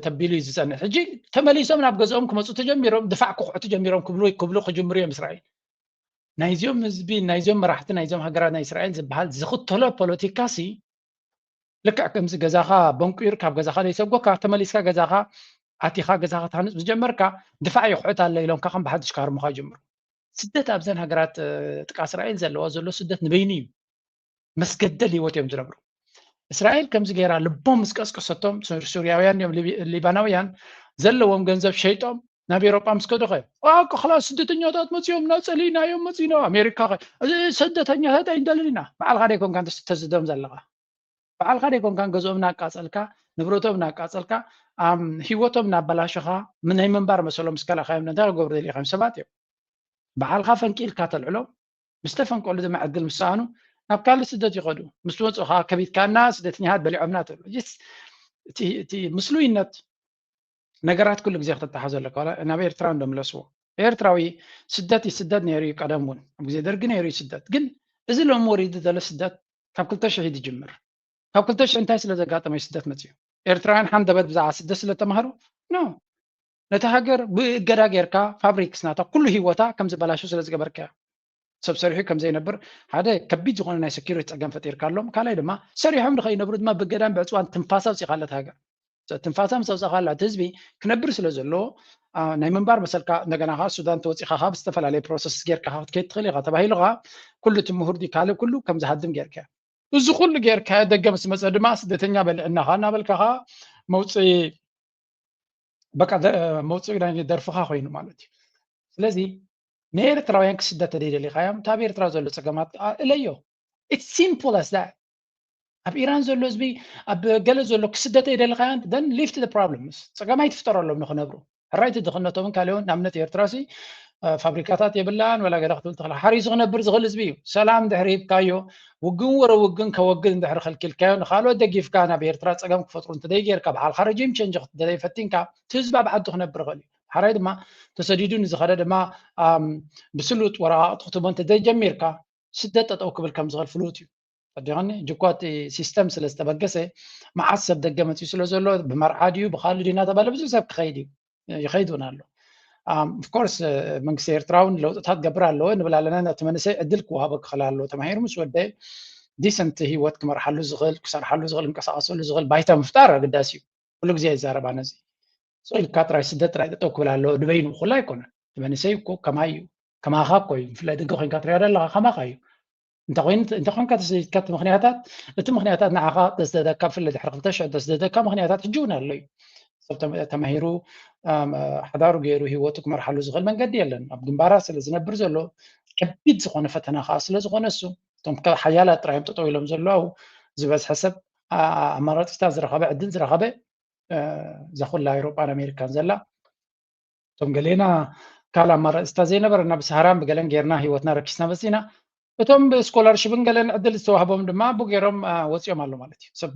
ተቢሉ እዩ ዝፀንሕ። ሕጂ ተመሊሶም ናብ ገዝኦም ክመፁ ተጀሚሮም ድፋዕ ክኹዑ ተጀሚሮም ክብሉ ክብሉ ክጅምሩ እዮም እስራኤል። ናይዚኦም ህዝቢ ናይዚኦም መራሕቲ ናይዚኦም ሃገራት ናይ እስራኤል ዝበሃል ዝኽተሎ ፖለቲካ ሲ ልክዕ ከምዚ ገዛኻ በንቁር ካብ ገዛኻ ዘይሰጎካ ተመሊስካ ገዛኻ ኣቲኻ ገዛኻ ታንፅ ዝጀመርካ ድፋዕ ይኹዕት ኣለ ኢሎምካ ከም ብሓድሽ ካርሙኻ ይጀምሩ። ስደት ኣብዘን ሃገራት ጥቃ እስራኤል ዘለዋ ዘሎ ስደት ንበይኑ እዩ። መስገደል ህይወት እዮም ዝነብሩ። እስራኤል ከምዚ ገይራ ልቦም ምስ ቀስቀሰቶም ሱርያውያን እዮም ሊባናውያን ዘለዎም ገንዘብ ሸይጦም ናብ ኤሮጳ ምስ ከዱ ኸ ዋው ክላ ስደተኛታት መፅዮም እና ፀሊእና እዮም መፅና ኣሜሪካ ኸ ስደተኛታት ኣይንደልን ኢና። በዓልካ ደይኮንካ ተስደም ዘለካ በዓልካ ደይኮንካ ገዝኦም እናቃፀልካ ንብረቶም እናቃፀልካ ህይወቶም እናበላሸኻ ናይ ምንባር መሰሎም ምስ ከላኻዮም እንታይ ክገብሩ ደሊኻዮም ሰባት እዮም። በዓልካ ፈንቂልካ ተልዕሎም ምስ ተፈንቀሉ ድማ ዕድል ምስ ሰኣኑ ናብ ካልእ ስደት ይኸዱ። ምስ መፁ ከዓ ከቢድካና ስደተኛታት በሊዖምና ትብሉ። እቲ ምስሉይነት ነገራት ኩሉ ግዜ ክተተሓዞ ኣለካ። ናብ ኤርትራ እንዶ ምለስዎ። ኤርትራዊ ስደት ይስደድ ነይሩ እዩ ቀደም እውን ኣብ ግዜ ደርጊ ነይሩ እዩ ስደት። ግን እዚ ሎሚ ወሪዱ ዘሎ ስደት ካብ ክልተ ሽሕ እዩ ዝጅምር። ካብ ክልተ ሽሕ እንታይ ስለ ዘጋጠመ እዩ ስደት መፅኡ? ኤርትራውያን ሓንደበት ብዛዕባ ስደት ስለ ተማሃሩ ኖ ነቲ ሃገር ብእገዳ ጌርካ ፋብሪክስ ናታ ኩሉ ህይወታ ከም ዝበላሹ ስለ ዝገበርካዮ ሰብ ሰሪሑ ከም ዘይነብር ሓደ ከቢድ ዝኾነ ናይ ሰኪሪቲ ፀገም ፈጢርካሎም። ካልኣይ ድማ ሰሪሖም ንኸይነብሩ ድማ ብእገዳን ብዕፅዋን ትንፋሳ ኣውፂኻለት ሃገር ትንፋሳ ምስ ኣውፃኻላ እቲ ህዝቢ ክነብር ስለ ዘለዎ ናይ ምንባር መሰልካ እንደገና ከዓ ሱዳን ተወፂኻ ካብ ዝተፈላለየ ፕሮሰስ ጌርካ ክትከይድ ትኽእል ኢኻ ተባሂሉ ከዓ ኩሉ እቲ ምሁር ካልእ ኩሉ ከም ዝሃድም ጌርካ እዚ ኩሉ ጌርካ ደገ ምስ መፀ ድማ ስደተኛ በልዕና ከዓ እናበልካ ከዓ መውፅኢ በቃ መውፅኢ ናይ ደርፍኻ ኮይኑ ማለት እዩ። ስለዚ ንኤርትራውያን ክስደት ተደይደሊኻዮም እታ ኣብ ኤርትራ ዘሎ ፀገማት እለዮ። It's simple as that. ኣብ ኢራን ዘሎ ህዝቢ ኣብ ገለ ዘሎ ክስደት ኣይደለኻዮን then leave the problems ፀገም ኣይትፍጠረሎም ንክነብሩ ሕራይቲ ድኽነቶምን ካልኦን ንኣብነት ኤርትራ ሲ ፋብሪካታት የብላን ወላ ገለ ክትብል ትኽእል ሓሪሱ ክነብር ዝኽእል ህዝቢ እዩ። ሰላም ድሕሪ ሂብካዮ ውግን ወረ ውግን ከወግድ እንድሕሪ ከልኪልካዮ ንካልኦት ደጊፍካ ናብ ኤርትራ ፀገም ክፈጥሩ እንተደይጌርካ ብዓልካ ረጂም ቸንጅ ክትደለይ ፈቲንካ እቲ ህዝቢ ኣብ ዓዱ ክነብር ይኽእል እዩ። ሓራይ ድማ ተሰዲዱ ንዝኸደ ድማ ብስሉጥ ወረቃቅቲ ክትቦ እንተዘይጀሚርካ ስደት ጠጠው ክብል ከም ዝኽእል ፍሉጥ እዩ። ተዲኸኒ ጅኳ እቲ ሲስተም ስለ ዝተበገሰ መዓት ሰብ ደገ መፅኡ ስለ ዘሎ ብመርዓ ድዩ ብካልእ ድዩ እናተባለ ብዙ ሰብ ክኸይድ እዩ ይኸይድ እውን ኣሎ። ኦፍኮርስ መንግስቲ ኤርትራ እውን ለውጥታት ገብር ኣለዎ ንብል ኣለና። ነቲ መንእሰይ ዕድል ክወሃቦ ክኽእል ኣለዎ። ተማሂሩ ምስ ወደ ዲሰንት ህይወት ክመርሓሉ ዝኽእል፣ ክሰርሓሉ ዝኽእል፣ ክንቀሳቀሰሉ ዝኽእል ባይታ ምፍጣር ኣገዳሲ እዩ። ኩሉ ግዜ ይዛረባ ነዚ ኢልካ ጥራይ ስደት ጥራይ ጠጠው ክብል ኣለዎ ንበይኑ ኩላ ኣይኮነን። እቲ መንእሰይ እኮ ከማይ እዩ፣ ከማኻ እኮ እዩ። ብፍላይ ደገ ኮይንካ ትሪኦ ዘለኻ ከማኻ እዩ። እንተኮይንካ ተሰዲድካ እቲ ምክንያታት እቲ ምክንያታት ንዓኻ ተስደደካ ብፍለ ድሕሪ ክልተ ሽዑ ተስደደካ ምክንያታት ሕጂ እውን ኣሎ እዩ። ሰብ ተማሂሩ ሓዳሩ ገይሩ ህይወቱ ክመርሓሉ ዝኽእል መንገዲ የለን። ኣብ ግንባራት ስለ ዝነብር ዘሎ ከቢድ ዝኾነ ፈተና ከዓ ስለ ዝኾነ እሱ እቶም ሓያላት ጥራዮም ጠጠው ኢሎም ዘለዉ ዝበዝሐ ሰብ ኣማራፂታት ዝረኸበ ዕድል ዝረኸበ እዛ ኩላ ኤሮጳን ኣሜሪካን ዘላ እቶም ገሌና ካልእ ኣማራፂታት ዘይነበረና ብሰሃራን ብገለን ጌርና ህይወትና ረኪስና መፂና። እቶም ብስኮላርሽፕን ገለን ዕድል ዝተዋህቦም ድማ ብኡ ገይሮም ወፂኦም ኣሎ ማለት እዩ። ሰብ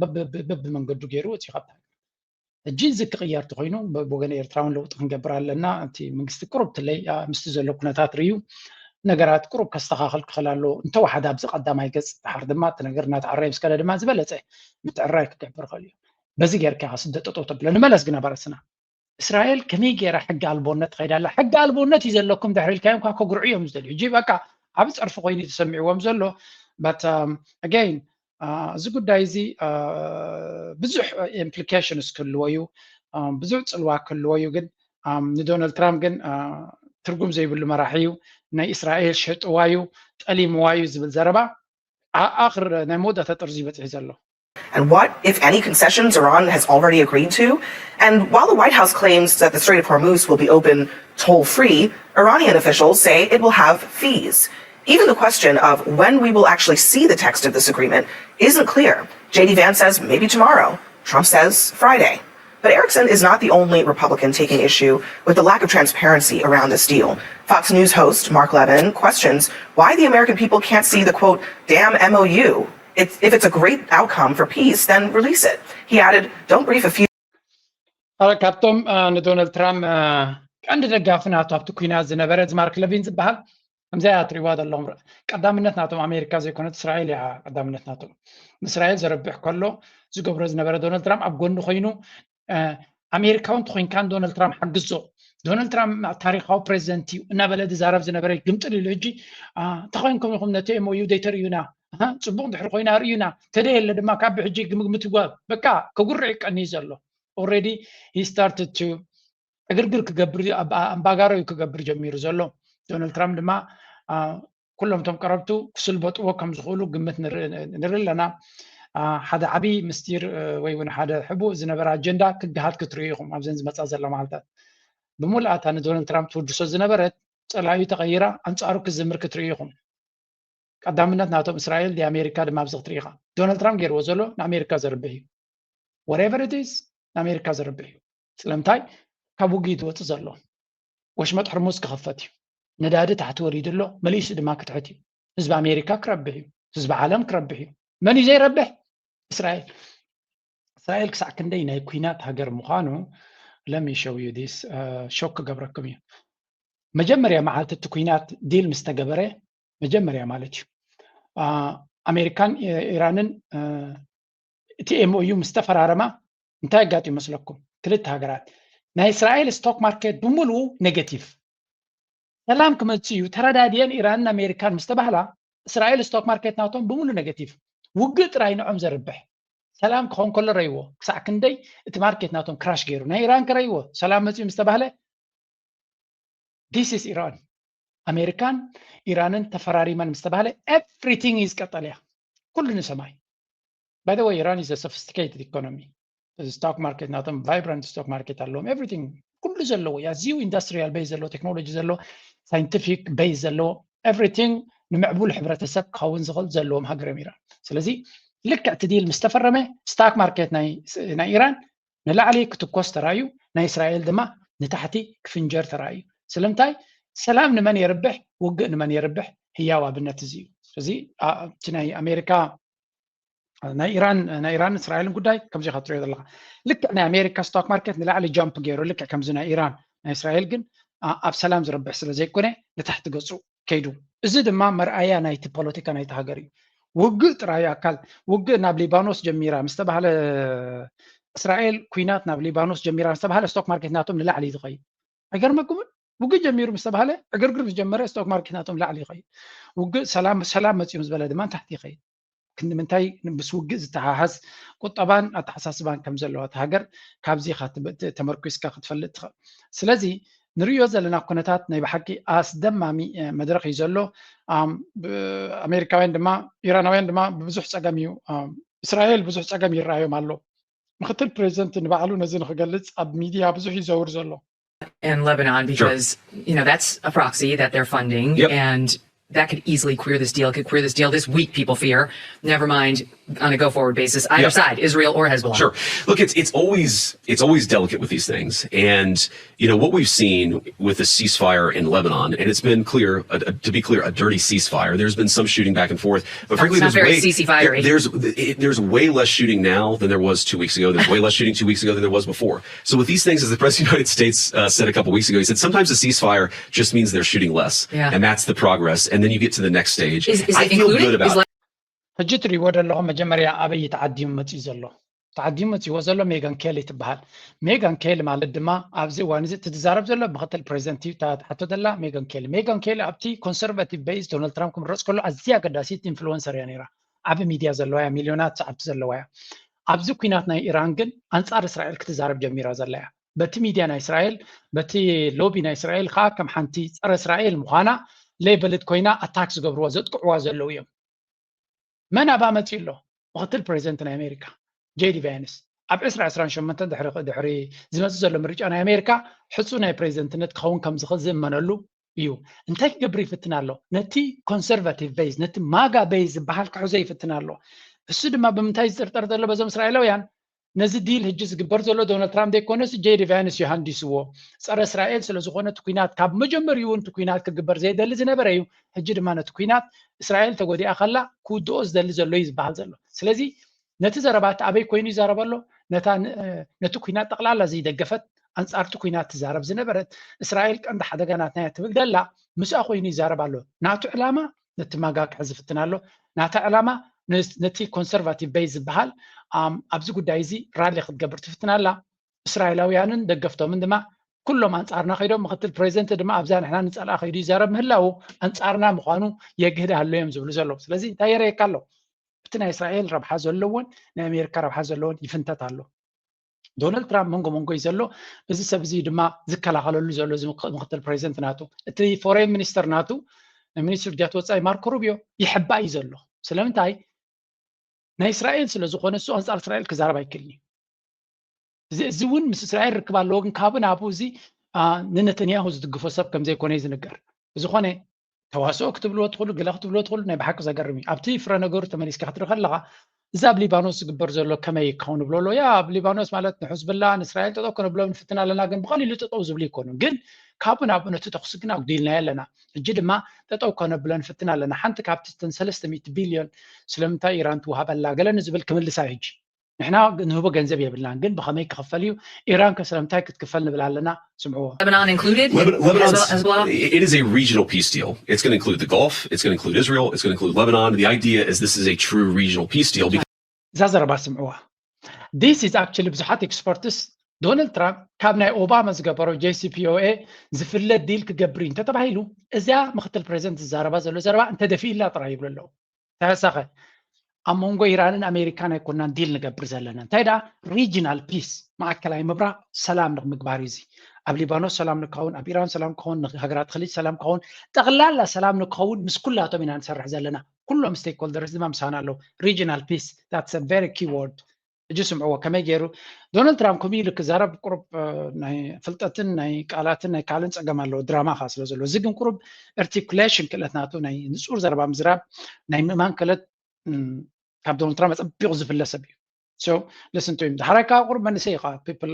በብመንገዱ ገይሩ ወፂኡ ካብታ ሕጂ እዚ ክቕየር ተኮይኑ ብወገን ኤርትራውን ለውጢ ክንገብር ኣለና። እቲ መንግስቲ ቅሩብ ትለይ ምስቲ ዘሎ ኩነታት ርእዩ ነገራት ቅሩብ ከስተኻኽል ክኽእል ኣለዎ። እንተወሓደ ኣብዚ ቀዳማይ ገፅ ድሓር ድማ እቲ ነገር እናተዓረየ ምስ ከደ ድማ ዝበለፀ ምትዕራይ ክገብር ይኽእል እዩ። በዚ ጌርካ ኢኻ ስደት ጠጠው ተብሎ። ንመለስ ግና በረስና እስራኤል ከመይ ገይራ ሕጊ ኣልቦነት ትኸይድ ኣላ? ሕጊ ኣልቦነት እዩ ዘለኩም ድሕሪ ኢልካዮም እኳ ከጉርዑ እዮም ዝደልዩ። ሕጂ በቃ ዓቢ ጸርፊ ኮይኑ ተሰሚዕዎም ዘሎ። But again እዚ ጉዳይ እዚ ብዙሕ ኢምፕሊኬሽንስ ክህልዎ እዩ፣ ብዙሕ ጽልዋ ክህልዎ እዩ። ግን ንዶናልድ ትራምፕ ግን ትርጉም ዘይብሉ መራሒ እዩ። ናይ እስራኤል ሸጥዋ እዩ፣ ጠሊምዋ እዩ ዝብል ዘረባ ኣኽር ናይ መወዳእታ ጥርዚ ይበጽሕ ዘሎ። And what, if any, concessions Iran has already agreed to? And while the White House claims that the Strait of Hormuz will be open toll free, Iranian officials say it will have fees. Even the question of when we will actually see the text of this agreement isn't clear. J D Vance says maybe tomorrow. Trump says Friday. But Erickson is not the only Republican taking issue with the lack of transparency around this deal. Fox News host Mark Levin questions why the American people can't see the, quote, damn M O U. It's, if it's a great outcome for peace, then release it. He added, don't brief a few. ካብቶም ንዶናልድ ትራምፕ ቀንዲ ደጋፊ ናቱ ኣብቲ ኩናት ዝነበረ እዚ ማርክ ለቪን ዝበሃል ከምዚኣ እያ ትሪእዋ ዘለኹም። ቀዳምነት ናቶም ኣሜሪካ ዘይኮነት እስራኤል እያ ቀዳምነት ናቶም። ንእስራኤል ዘረብሕ ከሎ ዝገብሮ ዝነበረ ዶናልድ ትራምፕ ኣብ ጎኒ ኮይኑ ኣሜሪካ እውን ተኮይንካ ንዶናልድ ትራምፕ ሓግዞ። ዶናልድ ትራምፕ ታሪካዊ ፕሬዚደንት እዩ እናበለ ዝዛረብ ዝነበረ ግምጥል ኢሉ ሕጂ ተኮይንኩም ኢኹም ነቲ M O U ዘይተርእዩና፣ ፅቡቅ እንድሕር ኮይና ርእዩና፣ ተደየለ ድማ ካብ ሕጂ ግምግምት ይጓብ በቃ ከጉርዕ ይቀኒ ዘሎ። Already he started to ዕግርግር ክገብር ኣምባጋሮ እዩ ክገብር ጀሚሩ ዘሎ። ዶናልድ ትራምፕ ድማ ኩሎም እቶም ቀረብቱ ክስልበጥዎ ከም ዝኽእሉ ግምት ንርኢ ኣለና። ሓደ ዓብዪ ምስጢር ወይ እውን ሓደ ሕቡእ ዝነበረ ኣጀንዳ ክገሃድ ክትርእዩ ኢኹም ኣብዘን ዝመፃ ዘላ መዓልታት። ብምሉኣታ ንዶናልድ ትራምፕ ትውድሶ ዝነበረት ፀላዩ ተቐይራ ኣንፃሩ ክዝምር ክትርእዩ ኢኹም። ቀዳምነት ናቶም እስራኤል ዲ ኣሜሪካ ድማ ኣብዚ ክትርኢ ኢኻ። ዶናልድ ትራምፕ ገይርዎ ዘሎ ንኣሜሪካ ዘርብሕ እዩ። Whatever it is ንኣሜሪካ ዘርብሕ እዩ። ስለምንታይ ካብ ውግእ ትወፅእ ዘሎ ወሽመጥ ሕርሙዝ ክኸፈት እዩ። ነዳዲ ታሕቲ ወሪዱ ኣሎ፣ መሊሱ ድማ ክትሕት እዩ። ህዝቢ ኣሜሪካ ክረብሕ እዩ፣ ህዝቢ ዓለም ክረብሕ እዩ። መን እዩ ዘይረብሕ? እስራኤል። እስራኤል ክሳዕ ክንደይ ናይ ኩናት ሃገር ምዃኑ let me show you this ሾክ ክገብረኩም እዩ። መጀመርያ መዓልቲ እቲ ኩናት ዲል ምስ ተገበረ መጀመርያ ማለት እዩ ኣሜሪካን ኢራንን እቲ M O U ምስ ተፈራረማ እንታይ ኣጋጢሙ መስለኩም? ክልተ ሃገራት ናይ እስራኤል ስቶክ ማርኬት ብምሉኡ ኔጌቲቭ። ሰላም ክመፅእ እዩ ተረዳድየን ኢራንን ኣሜሪካን ምስ ተባህላ እስራኤል ስቶክ ማርኬት ናቶም ብምሉእ ኔጌቲቭ። ውግእ ጥራይ ንዖም ዘርብሕ። ሰላም ክኾን ከሎ ረይዎ ክሳዕ ክንደይ እቲ ማርኬት ናቶም ክራሽ ገይሩ። ናይ ኢራን ከረይዎ ሰላም መፅኡ ምስ ተባህለ this is Iran። ኣሜሪካን ኢራንን ተፈራሪመን ምስ ተባህለ everything is ቀጠልያ ኩሉ ንሰማይ። By the way ኢራን is a sophisticated economy። እዚ ስቶክ ማርኬት ናቶም vibrant ስቶክ ማርኬት ኣለዎም። Everything ኩሉ ዘለዎ ኣዝዩ ኢንዱስትሪያል ቤዝ ዘለዎ ቴክኖሎጂ ዘለዎ ሳይንቲፊክ ቤዝ ዘለዎ everything ንምዕቡል ሕብረተሰብ ክኸውን ዝኽእል ዘለዎም ሃገር እዮም ኢራን። ስለዚ ልክዕ እቲ ዲል ምስ ተፈረመ ስታክ ማርኬት ናይ ኢራን ንላዕሊ ክትኮስ ተራእዩ፣ ናይ እስራኤል ድማ ንታሕቲ ክፍንጀር ተራእዩ። ስለምንታይ? ሰላም ንመን የርብሕ? ውግእ ንመን የርብሕ? ህያው ኣብነት እዚ እዩ። ስለዚ እቲ ናይ ኣሜሪካ ናይ ኢራን ናይ ኢራን እስራኤልን ጉዳይ ከምዚ ኢኻ ትሪኦ ዘለኻ። ልክዕ ናይ ኣሜሪካ ስቶክ ማርኬት ንላዕሊ ጃምፕ ገይሩ፣ ልክዕ ከምዚ ናይ ኢራን ናይ እስራኤል ግን ኣብ ሰላም ዝረብሕ ስለ ዘይኮነ ንታሕቲ ገፁ ከይዱ። እዚ ድማ መርኣያ ናይቲ ፖለቲካ ናይቲ ሃገር እዩ። ውግእ ጥራይ ኣካል ውግእ ናብ ሊባኖስ ጀሚራ ምስ ተባህለ፣ እስራኤል ኩናት ናብ ሊባኖስ ጀሚራ ምስ ተባህለ ስቶክ ማርኬት ናቶም ንላዕሊ እዩ ዝኸይድ። ኣይገርመኩምን? ውግእ ጀሚሩ ምስ ተባሃለ ዕግርግር ምስ ጀመረ ስቶክ ማርኬት ናቶም ላዕሊ ይኸይድ። ውግእ ሰላም ሰላም መፂኡ ምስ በለ ድማ ንታሕቲ ይኸይድ። ክንዲ ምንታይ ምስ ውግእ ዝተሓሓዝ ቁጠባን ኣተሓሳስባን ከም ዘለዋ እታ ሃገር ካብዚ ኢኻ ትብ- ት- ተመርኩስካ ክትፈልጥ ትኽእል። ስለዚ ንሪኦ ዘለና ኩነታት ናይ ብሓቂ ኣስደማሚ እ፣ መድረኽ እዩ ዘሎ። ኣም፣ ብ- ኣሜሪካውያን ድማ ኢራናውያን ድማ ብብዙሕ ፀገም እዩ ኣም፣ እስራኤል ብዙሕ ፀገም ይረኣዮም ኣሎ። ምክትል ፕሬዚደንት ንባዕሉ ነዚ ንክገልፅ ኣብ ሚድያ ብዙሕ ይዘውር ዘሎ። in Lebanon because you know that's a proxy that they're funding Yep. and that could easily queer this deal, could quear this deal this week, people fear. Never mind on a go forward basis, either Yeah. side, Israel or Hezbollah. Sure. Look, it's it's always it's always delicate with these things, and you know what we've seen with the ceasefire in Lebanon, and it's been clear, uh, uh, to be clear, a dirty ceasefire. There's been some shooting back and forth, but frankly, It's not there's very way ceasefire-y. there- there's it, there's way less shooting now than there was two weeks ago. There's way less shooting two weeks ago than there was before. So with these things, as the president of the United States uh, said a couple weeks ago, he said sometimes a ceasefire just means they're shooting less, Yeah. and that's the progress. And then you get to the next stage. Is, is I it feel included? good about Is it. like ሕጂ ትሪእዎ ዘለኹም መጀመርያ ኣበይ ተዓዲሙ መፂኡ ዘሎ? ተዓዲሙ መፂዎ ዘሎ ሜጋን ኬሊ ትበሃል። ሜጋን ኬሊ ማለት ድማ ኣብዚ እዋን እዚ እቲ ዝዛረብ ዘሎ ምክትል ፕሬዚደንት እዩ። እታ ትሓቶ ዘላ ሜጋን ኬሊ። ሜጋን ኬሊ ኣብቲ ኮንሰርቫቲቭ ቤዝ ዶናልድ ትራምፕ ክምረፅ ከሎ ኣዝያ ኣገዳሲት ኢንፍሉወንሰር እያ ነይራ። ዓቢ ሚድያ ዘለዋ እያ፣ ሚልዮናት ሰዓብቲ ዘለዋ እያ። ኣብዚ ኩናት ናይ ኢራን ግን ኣንጻር እስራኤል ክትዛረብ ጀሚራ ዘላ እያ። በቲ ሚድያ ናይ እስራኤል፣ በቲ ሎቢ ናይ እስራኤል ከዓ ከም ሓንቲ ጸረ እስራኤል ምዃና ሌበልት ኮይና ኣታክ ዝገብርዋ ዘጥቅዕዋ ዘለዉ እዮም። መን ኣብኣ መፂኡ ኣሎ? ምክትል ፕሬዚደንት ናይ ኣሜሪካ ጄዲ ቫንስ ኣብ ዕስራ ዕስራን ሸሞንተን ድሕሪ ድሕሪ ዝመፅእ ዘሎ ምርጫ ናይ ኣሜሪካ ሕፁ ናይ ፕሬዚደንትነት ክኸውን ከም ዝኽእል ዝእመነሉ እዩ። እንታይ ክገብር ይፍትን ኣሎ? ነቲ ኮንሰርቫቲቭ ቤዝ ነቲ ማጋ ቤዝ ዝበሃል ክሕዞ ይፍትን ኣሎ። እሱ ድማ ብምንታይ ዝጥርጠር ዘሎ በዞም እስራኤላውያን ነዚ ዲል ሕጂ ዝግበር ዘሎ ዶናልድ ትራምፕ ዘይኮነስ ጄዲ ቫንስ እዩ ሃንዲስዎ። ፀረ እስራኤል ስለ ዝኾነ እቲ ኩናት ካብ መጀመሪኡ እውን እቲ ኩናት ክግበር ዘይደሊ ዝነበረ እዩ። ሕጂ ድማ ነቲ ኩናት እስራኤል ተጎዲኣ ከላ ክውድኦ ዝደሊ ዘሎ እዩ ዝበሃል ዘሎ። ስለዚ ነቲ ዘረባ እቲ ኣበይ ኮይኑ ይዛረብ ኣሎ? ነታ ን- ነቲ ኩናት ጠቕላላ ዘይደገፈት ኣንጻርቲ ኩናት ትዛረብ ዝነበረት እስራኤል ቀንዲ ሓደጋ ናትና እያ ትብል ዘላ ምስኣ ኮይኑ ይዛረብ ኣሎ። ናቱ ዕላማ ነቲ ማጋ ክሕዝ ይፍትን ኣሎ። ናታ ዕላማ ነስ- ነቲ ኮንሰርቫቲቭ ቤዝ ዝበሃል ኣም፣ ኣብዚ ጉዳይ እዚ ራሊ ክትገብር ትፍትን ኣላ። እስራኤላውያንን ደገፍቶምን ድማ ኩሎም ኣንጻርና ከይዶም ምክትል ፕሬዚደንት ድማ ኣብዛ ንሕና ንጸልኣ ከይዱ ይዛረብ ምህላዉ ኣንጻርና ምዃኑ የግህድ ኣሎ እዮም ዝብሉ ዘለዉ። ስለዚ እንታይ የረየካ ኣሎ? እቲ ናይ እስራኤል ረብሓ ዘለዎን ናይ ኣሜሪካ ረብሓ ዘለዎን ይፍንተት ኣሎ። ዶናልድ ትራምፕ መንጎ መንጎ እዩ ዘሎ። እዚ ሰብ እዚ ድማ ዝከላኸለሉ ዘሎ እዚ ምክ- ምክትል ፕሬዚደንት ናቱ፣ እቲ ፎሬን ሚኒስተር ናቱ ሚኒስትር ጉዳያት ወፃኢ ማርኮ ሩቢዮ ይሕባእ እዩ ዘሎ። ስለምንታይ? ናይ እስራኤል ስለ ዝኾነ እሱ ኣንጻር እስራኤል ክዛረብ ኣይክእልን እዩ። እዚ እዚ እውን ምስ እስራኤል ርክብ ኣለዎ፣ ግን ካብኡ ናብኡ እዚ አ፣ ንነተንያሁ ዝድግፎ ሰብ ከም ዘይኮነ እዩ ዝንገር። ብዝኾነ ተዋስኦ ክትብልዎ ትኽእሉ፣ ገለ ክትብልዎ ትኽእሉ፣ ናይ ብሓቂ ዘገርም እዩ። ኣብቲ ፍረ ነገሩ ተመሊስካ ክትርኢ ከለኻ እዚ ኣብ ሊባኖስ ዝግበር ዘሎ ከመይ ክኸውን ንብሎ ኣሎ። ያ ኣብ ሊባኖስ ማለት ንሕዝብላ ንእስራኤል ጠጠው ከነብሎ ንፍትን ኣለና፣ ግን ብቐሊሉ ጠጠው ዝብሉ ኣይኮኑን። ግን ካብኡ ናብኡ ነቲ ተኹሲ ግን ኣጉዲልናዮ ኣለና። ሕጂ ድማ ጠጠው ከነብሎ ንፍትን ኣለና። ሓንቲ ካብቲ እተን ሰለስተ ሚእቲ ቢልዮን ስለምንታይ ኢራን ትወሃበላ ገለ ንዝብል ክምልሳ እዩ ሕጂ። ንሕና ንህቦ ገንዘብ የብልናን፣ ግን ብኸመይ ክኽፈል እዩ? ኢራን ከ ስለምንታይ ክትክፈል ንብል ኣለና? ስምዕዎ። Lebanon included. Lebanon, Lebanon's, Hezbollah. it is a regional peace deal. It's going to include the Gulf. It's going to include Israel. It's going to include Lebanon. The idea is this is a true regional peace deal because እዛ ዘረባ ስምዕዋ። This is actually ብዙሓት ኤክስፐርትስ ዶናልድ ትራምፕ ካብ ናይ ኦባማ ዝገበሮ ጄሲፒኦኤ ዝፍለ ዲል ክገብር እዩ እንተተባሂሉ እዚኣ ምክትል ፕሬዚደንት ዝዛረባ ዘሎ ዘረባ እንተደፊእላ ጥራይ ይብሉ ኣለዉ። ተወሳኸ ኣብ መንጎ ኢራንን ኣሜሪካን ኣይኮናን ዲል ንገብር ዘለና፣ እንታይ ደኣ ሪጂናል ፒስ ማእከላይ ምብራቕ ሰላም ንምግባር እዩ። እዚ ኣብ ሊባኖስ ሰላም ንከውን፣ ኣብ ኢራን ሰላም ክኸውን፣ ሃገራት ክሊጅ ሰላም ክኸውን፣ ጠቕላላ ሰላም ንክኸውን ምስ ኩላቶም ኢና ንሰርሕ ዘለና። ኩሎም ስቴክሆልደርስ ድማ ምሳና ኣለዉ። ሪጂናል ፒስ that's a very key word። ሕጂ ስምዕዎ ከመይ ገይሩ ዶናልድ ትራምፕ ከምኡ ኢሉ ክዛረብ ቁሩብ ናይ ፍልጠትን ናይ ቃላትን ናይ ካልእን ፀገም ኣለዎ፣ ድራማ ከዓ ስለ ዘለዎ። እዚ ግን ቁሩብ ኣርቲኩሌሽን ክእለት ናቱ ናይ ንፁር ዘረባ ምዝራብ ናይ ምእማን ክእለት ካብ ዶናልድ ትራምፕ ኣፀቢቑ ዝፍለ ሰብ እዩ። So listen to him። ዳሕራይ ከዓ ቁሩብ መንእሰይ እዩ ከዓ people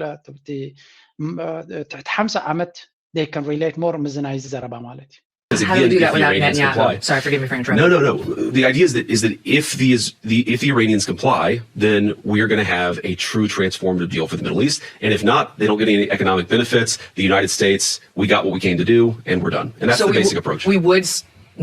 ትሕቲ ሓምሳ ዓመት they can relate more ምስዚ ናይዚ ዘረባ ማለት እዩ። Because How do we again, do that if the without Iranians Netanyahu? Comply, Sorry, forgive me for interrupting. No, no, no. The idea is that is that if the is the if the Iranians comply, then we are going to have a true transformative deal for the Middle East. And if not, they don't get any economic benefits. The United States, we got what we came to do, and we're done. And that's So the we basic w- approach. We would s-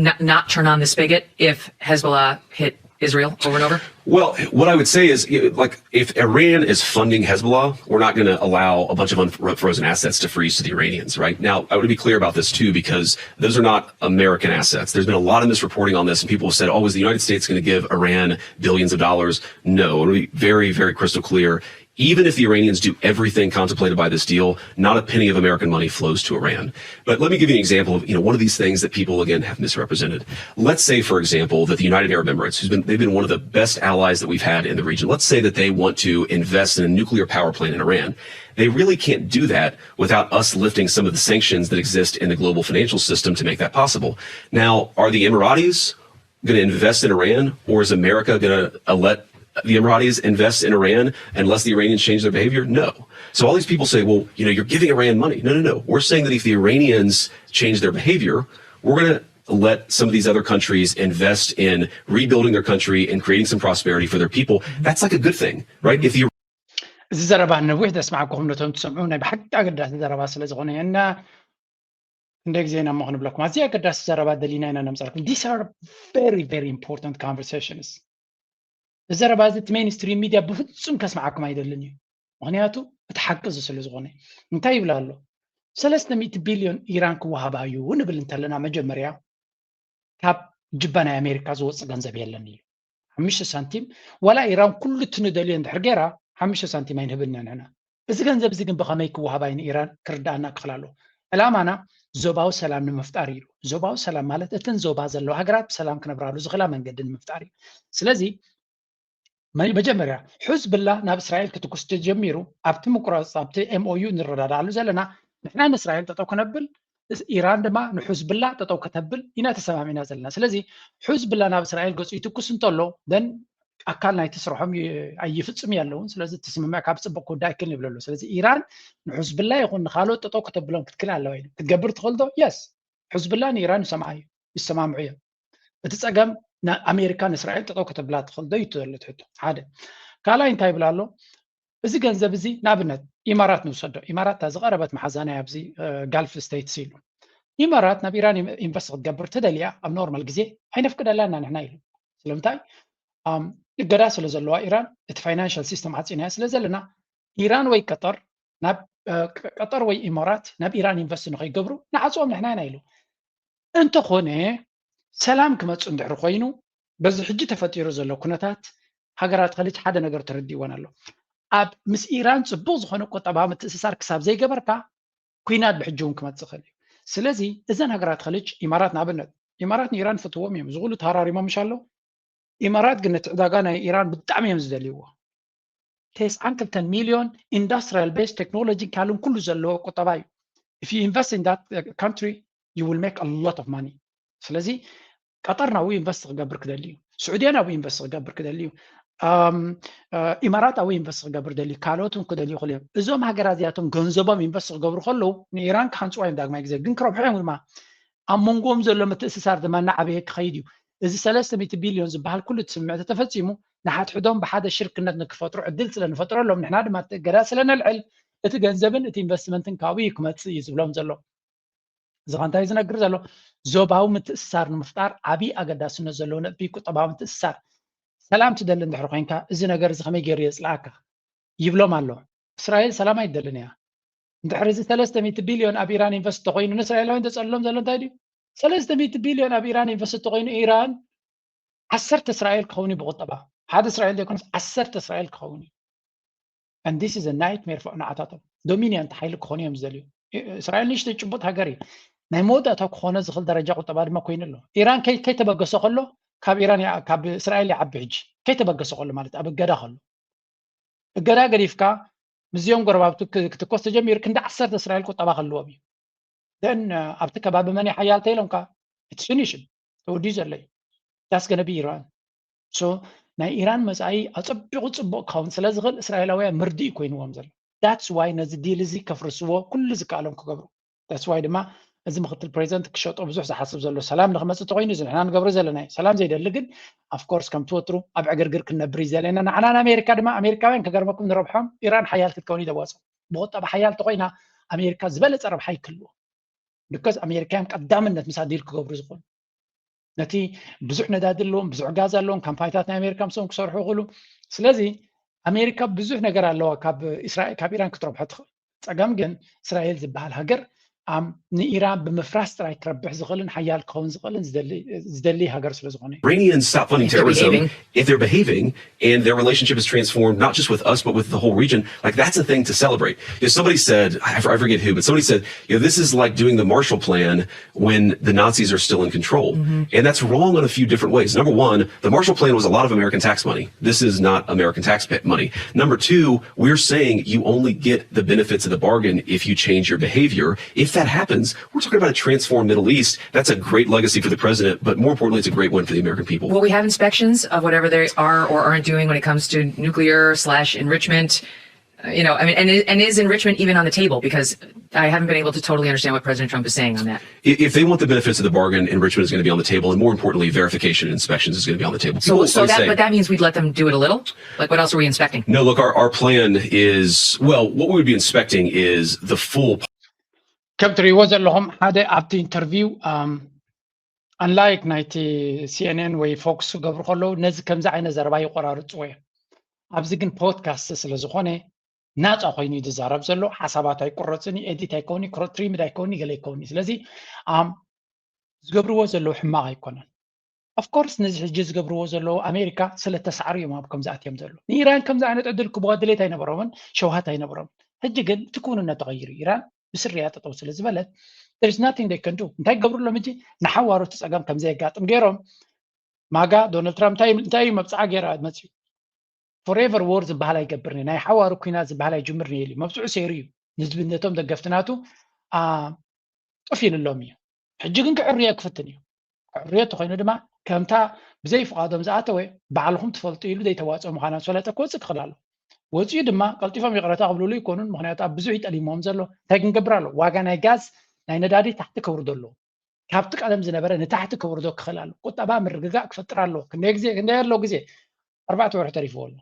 not, not turn on the spigot if Hezbollah hit Israel over and over? Well, what I would say is, you know, like, if Iran is funding Hezbollah, we're not going to allow a bunch of unfrozen assets to freeze to the Iranians, right? Now, I want to be clear about this too, because those are not American assets. There's been a lot of misreporting on this, and people have said, "Oh, is the United States going to give Iran billions of dollars?" No, I want to be very, very crystal clear. Even if the Iranians do everything contemplated by this deal, not a penny of American money flows to Iran. But let me give you an example of, you know, one of these things that people, again, have misrepresented. Let's say, for example, that the United Arab Emirates, who's been, they've been one of the best allies that we've had in the region, let's say that they want to invest in a nuclear power plant in Iran. They really can't do that without us lifting some of the sanctions that exist in the global financial system to make that possible. Now, are the Emiratis going to invest in Iran, or is America going to let the Emiratis invest in Iran unless the Iranians change their behavior? No. So all these people say, "Well, you know, you're giving Iran money." No, no, no. We're saying that if the Iranians change their behavior, we're going to let some of these other countries invest in rebuilding their country and creating some prosperity for their people. That's like a good thing, right? If the እዚ ዘረባ ነዊሕ ዘስማዕኩኹም ነቶም ትሰምዑ ናይ ብሓቂ ኣገዳሲ ዘረባ ስለ ዝኾነ እና እንደ ግዜ ኢና እሞ ክንብለኩም ኣዝዩ ኣገዳሲ ዘረባ ደሊና ኢና ነምፀርኩም። These are very very important conversations። እዚ ዘረባ እዚ እቲ mainstream media ብፍጹም ከስምዓኩም ኣይደልን እዩ። ምክንያቱ እቲ ሓቂ እዚ ስለ ዝኾነ እንታይ ይብል ኣሎ? ሰለስተ ሚእቲ ቢልዮን ኢራን ክወሃባ እዩ ንብል እንተለና መጀመርያ ካብ ጅባ ናይ ኣሜሪካ ዝወፅእ ገንዘብ የለን እዩ። ሓሙሽተ ሳንቲም ዋላ ኢራን ኩሉ እቲ ንደልዮ እንድሕር ገይራ ሓሙሽተ ሳንቲም ኣይንህብን ኢና ንሕና። እዚ ገንዘብ እዚ ግን ብኸመይ ክወሃባ እዩ ንኢራን ክርዳኣና ክኽእል ኣለዎ። ዕላማና ዞባዊ ሰላም ንምፍጣር እዩ። ዞባዊ ሰላም ማለት እተን ዞባ ዘለዋ ሃገራት ብሰላም ክነብራሉ ዝኽእላ መንገዲ ንምፍጣር እዩ። ስለዚ መጀመርያ ሑዝብላ ናብ እስራኤል ክትኩስ ተጀሚሩ ኣብቲ ምቁራፅ ኣብቲ M O U ንረዳዳኣሉ ዘለና ንሕና ንእስራኤል ጠጠው ክነብል ኢራን ድማ ንሑዝብላ ጠጠው ከተብል ኢና ተሰማሚና ዘለና። ስለዚ ሑዝብላ ናብ እስራኤል ገፁ ይትኩስ እንተሎ ደን ኣካል ናይቲ ስርሖም ኣይፍፅም ኣለውን። ስለዚ እቲ ስምምዕ ካብ ፅቡቅ ክውዳ ኣይክልን ይብለሉ። ስለዚ ኢራን ንሑዝብላ ይኹን ንካልኦት ጠጠው ከተብሎም ክትክል ኣለዋ ክትገብር ትኽእል ዶ? የስ። ሑዝብላ ንኢራን ይሰምዓ እዩ፣ ይሰማምዑ እዮም። እቲ ፀገም ኣሜሪካ ንእስራኤል ጠጠው ከተብላ ትኽእል ዶ እዩ ዘሎ ትሕቶ ሓደ። ካልኣይ እንታይ ይብል ኣሎ? እዚ ገንዘብ እዚ ንኣብነት ኢማራት ንውሰዶ። ኢማራት እታ ዝቐረበት መሓዛና ኣብዚ ጋልፍ ስቴትስ ኢሉ። ኢማራት ናብ ኢራን ኢንቨስት ክትገብር ተደልያ ኣብ ኖርማል ግዜ ኣይነፍቅደላና ንሕና ኢሉ። ስለምንታይ? እገዳ ስለ ዘለዋ ኢራን እቲ ፋይናንሻል ሲስተም ዓፂናያ ስለ ዘለና ኢራን ወይ ቀጠር ናብ ቀጠር ወይ ኢማራት ናብ ኢራን ኢንቨስት ንኸይገብሩ ንዓፅዎም ንሕና ኢና ኢሉ። እንተኾነ ሰላም ክመፁ እንድሕር ኮይኑ በዚ ሕጂ ተፈጢሩ ዘሎ ኩነታት ሃገራት ከልጅ ሓደ ነገር ተረዲእወን ኣሎ። ኣብ ምስ ኢራን ፅቡቅ ዝኾነ ቁጠባዊ ምትእስሳር ክሳብ ዘይገበርካ ኩናት ብሕጂ እውን ክመፅእ ይኽእል እዩ። ስለዚ እዘን ሃገራት ከልጅ ኢማራት ንኣብነት ኢማራት ንኢራን ይፈትዎም እዮም። እዚ ኩሉ ተሃራሪሞም ምሽ ኣለዉ። ኢማራት ግን ነቲ ዕዳጋ ናይ ኢራን ብጣዕሚ እዮም ዝደልይዎ። ተስዓን ክልተን ሚልዮን ኢንዳስትሪያል ቤዝ ቴክኖሎጂ ካልእን ኩሉ ዘለዎ ቁጠባ እዩ። If you invest in that country you will make a lot of money። ስለዚ ቀጠር ናብኡ ኢንቨስት ክገብር ክደሊ እዩ። ስዑድያ ናብኡ ኢንቨስት ክገብር ክደሊ እዩ። ኢማራት ኣብኡ ኢንቨስት ክገብር ደሊ ካልኦት እውን ክደልዩ ይኽእሉ እዮም። እዞም ሃገራት እዚኣቶም ገንዘቦም ኢንቨስት ክገብሩ ከለዉ ንኢራን ክሃንፅዋ እዮም ዳግማይ ግዜ ግን ክረብሑ እዮም ድማ ኣብ መንጎኦም ዘሎ ምትእስሳር ድማ እናዓበየ ክኸይድ እዩ። እዚ ሰለስተ ሚእቲ ቢልዮን ዝበሃል ኩሉ እቲ ስምምዕ ተተፈፂሙ ንሓድሕዶም ብሓደ ሽርክነት ንክፈጥሩ ዕድል ስለ ንፈጥረሎም ንሕና ድማ እቲ እገዳ ስለ ነልዕል እቲ ገንዘብን እቲ ኢንቨስትመንትን ካብኡ እዩ ክመፅእ እዩ ዝብሎም ዘሎ። እዚ ኸ እንታይ እዩ ዝነግር ዘሎ? ዞባዊ ምትእስሳር ንምፍጣር ዓብዪ ኣገዳስነት ዘለዎ ነጥቢ ቁጠባዊ ምትእስሳር። ሰላም ትደሊ እንድሕር ኮይንካ እዚ ነገር እዚ ከመይ ገይሩ የፅልኣካ ይብሎም ኣሎ። እስራኤል ሰላም ኣይትደልን እያ። እንድሕር እዚ ሰለስተ ሚእቲ ቢልዮን ኣብ ኢራን ኢንቨስት ተኮይኑ ንእስራኤላውያን ዘፀልሎም ዘሎ እንታይ ድዩ? ሰለስተ ሚእቲ ቢልዮን ኣብ ኢራን ኢንቨስት ተኮይኑ ኢራን ዓሰርተ እስራኤል ክኸውን እዩ ብቁጠባ ሓደ እስራኤል ዘይኮነስ ዓሰርተ እስራኤል ክኸውን እዩ። And this is a nightmare for ንዓታቶም ዶሚኒያንት ሓይሊ ክኾኑ እዮም ዝደልዩ። እስራኤል ንእሽተይ ጭቡጥ ሃገር እዩ። ናይ መወዳእታ ክኾነ ዝኽእል ደረጃ ቁጠባ ድማ ኮይኑ ኣሎ። ኢራን ከይተበገሰ ከሎ ካብ ኢራን ካብ እስራኤል ይዓቢ ሕጂ ከይተበገሰ ከሎ ማለት ኣብ እገዳ ከሎ እገዳ ገዲፍካ ምስዚኦም ጎረባብቲ ክትኮስ ተጀሚሩ ክንዲ ዓሰርተ እስራኤል ቁጠባ ከለዎም እዩ። ደን ኣብቲ ከባቢ መን ሓያል ተኢሎም ከዓ እቲ ፊኒሽን ተወዲኡ ዘሎ እዩ። ዳስ ገነቢ ኢራን ሶ ናይ ኢራን መፃኢ ኣፀቢቑ ፅቡቅ ክኸውን ስለ ዝኽእል እስራኤላውያን ምርድእ ኮይንዎም ዘሎ። ዳትስ ዋይ ነዚ ዲል እዚ ከፍርስዎ ኩሉ ዝከኣሎም ክገብሩ። ዳትስ ዋይ ድማ እዚ ምክትል ፕሬዚደንት ክሸጦ ብዙሕ ዝሓስብ ዘሎ ሰላም ንክመፅእ ተኮይኑ እዚ ንሕና ንገብሮ ዘለና እዩ። ሰላም ዘይደሊ ግን ኣፍኮርስ ከምቲ ወትሩ ኣብ ዕግርግር ክንነብር እዩ ዘለና። ንዓና ንኣሜሪካ ድማ ኣሜሪካውያን ከገርመኩም ንረብሖም ኢራን ሓያል ክትከውን ይደዋፅም ብቁጠባ ሓያል ተኮይና ኣሜሪካ ዝበለፀ ረብሓ ይክልዎ። ቢካዝ ኣሜሪካውያን ቀዳምነት ምሳ ዲል ክገብሩ ዝኾኑ ነቲ ብዙሕ ነዳዲ ኣለዎም፣ ብዙሕ ጋዝ ኣለዎም፣ ካምፓኒታት ናይ ኣሜሪካ ምስኦም ክሰርሑ ይኽእሉ። ስለዚ ኣሜሪካ ብዙሕ ነገር ኣለዋ ካብ እስራኤል ካብ ኢራን ክትረብሖ ትኽእል። ጸገም ግን እስራኤል ዝበሃል ሃገር ኣም ንኢራን ብምፍራስ ጥራይ ክረብሕ ዝኽእልን ሓያል ክኸውን ዝኽእልን ዝደሊ- ዝደሊ ሃገር ስለ ዝኾነ እዩ። Iranians stop funding If they're terrorism behaving. if they're behaving and their relationship is transformed, not just with us, but with the whole region. Like, that's a thing to celebrate. You know, somebody said, I I forget who, but somebody said, you know, this is like doing the Marshall Plan when the Nazis are still in control. And that's wrong in a few different ways. Number one, the Marshall Plan was a lot of American tax money. This is not American tax pa- money. Number two, we're saying you only get the benefits of the bargain if you change your behavior. If that happens, we're talking about a transformed Middle East. That's a great legacy for the president, but more importantly, it's a great win for the American people. Will we have inspections of whatever they are or aren't doing when it comes to nuclear slash enrichment? Uh, you know, I mean, and, and is enrichment even on the table? Because I haven't been able to totally understand what President Trump is saying on that. I- If they want the benefits of the bargain, enrichment is going to be on the table, and more importantly, verification and inspections is going to be on the table. So, People so always that, say, but that means we'd let them do it a little. Like, what else are we inspecting? No, look, our, our plan is, well, what we would be inspecting is the full ከም ትሪእዎ ዘለኹም ሓደ ኣብቲ ኢንተርቪው ኣም፣ ኣንላይክ ናይቲ ሲኤንኤን ወይ ፎክስ ክገብሩ ከለዉ ነዚ ከምዚ ዓይነት ዘረባ ይቆራርፅዎ እዮም። ኣብዚ ግን ፖድካስት ስለ ዝኾነ ናፃ ኮይኑ እዩ ዝዛረብ ዘሎ። ሓሳባት ኣይቁረፅን እዩ፣ ኤዲት ኣይከውን እዩ፣ ትሪምድ ኣይከውን እዩ፣ ገለ ኣይከውን እዩ። ስለዚ ኣም፣ ዝገብርዎ ዘለዉ ሕማቕ ኣይኮነን። ኦፍኮርስ ነዚ ሕጂ ዝገብርዎ ዘለዉ ኣሜሪካ ስለ ተሳዕሩ እዮም ኣብ ከምዚ ኣትዮም ዘለዉ። ንኢራን ከምዚ ዓይነት ዕድል ክቡዋ ድሌት ኣይነበሮምን፣ ሸውሃት ኣይነበሮምን። ሕጂ ግን እቲ ክውንነት ተቐይሩ እዩ። ኢራን ብስርያ ጠጠው ስለ ዝበለት there is nothing they can do። እንታይ ክገብሩ ኣለዎም ሕጂ? ንሓዋሩ እቲ ፀገም ከም ዘየጋጥም ገይሮም ማጋ ዶናልድ ትራምፕ እንታይ እንታይ እዩ መብፅዓ ገይራ መፅዩ ፎሬቨር ዎር ዝበሃል ኣይገብርን እዩ፣ ናይ ሓዋሩ ኩናት ዝበሃል ኣይጅምርን እዩ ኢሉ መብፅዑ ሰይሩ እዩ። ንህዝቢ ነቶም ደገፍቲ ናቱ ጡፍ ኢልሎም እዩ። ሕጂ ግን ክዕርዮ ክፍትን እዩ። ክዕርዮ ተኮይኑ ድማ ከምታ ብዘይ ፍቓዶም ዝኣተወ ባዕልኹም ትፈልጡ ኢሉ ዘይተዋፅኦ ምዃና ዝፈለጠ ክወፅእ ክኽእል ኣሎ። ወፂኡ ድማ ቀልጢፎም ይቕረታ ክብልሉ ይኮኑን፣ ምክንያቱ ኣብ ብዙሕ ይጠሊሞም ዘሎ። እንታይ ክንገብር ኣሎ? ዋጋ ናይ ጋዝ ናይ ነዳዲ ታሕቲ ከውርዶ ኣለዎ። ካብቲ ቀደም ዝነበረ ንታሕቲ ከውርዶ ክኽእል ኣሎ። ቁጠባ ምርግጋእ ክፈጥር ኣለዎ። ክንደይ ግዜ ክንደይ ኣሎ ግዜ ኣርባዕተ ወርሒ ተሪፍዎ ኣሎ።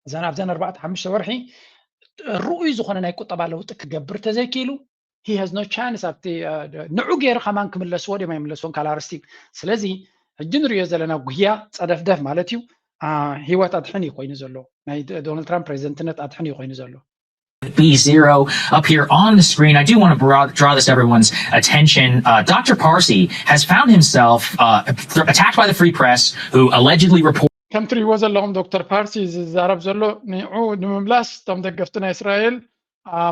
እዘን ኣብዘን ኣርባዕተ ሓሙሽተ ወርሒ ርኡይ ዝኾነ ናይ ቁጠባ ለውጢ ክገብር ተዘይክኢሉ he has no chance ኣብቲ ንዑ ገይሩ ከማን ክምለስዎ ድዮም ኣይምለስዎን ካላርስቲን። ስለዚ ሕጂ ንሪኦ ዘለና ጉያ ፀደፍደፍ ማለት እዩ። ሂወት ኣድሕን እዩ ኮይኑ ዘሎ። ናይ ዶናልድ ትራምፕ ፕሬዚደንትነት ኣድሕን እዩ ኮይኑ ዘሎ። B zero up here on the screen. I do want to draw, draw this everyone's attention. Uh, Doctor Parsi has found himself uh, attacked by the Free Press, who allegedly reported. ከም ትሪእዎ ዘለኹም ዶክተር ፓርሲ ዝዛረብ ዘሎ ንዑ ንምምላስ እቶም ደገፍቲ ናይ እስራኤል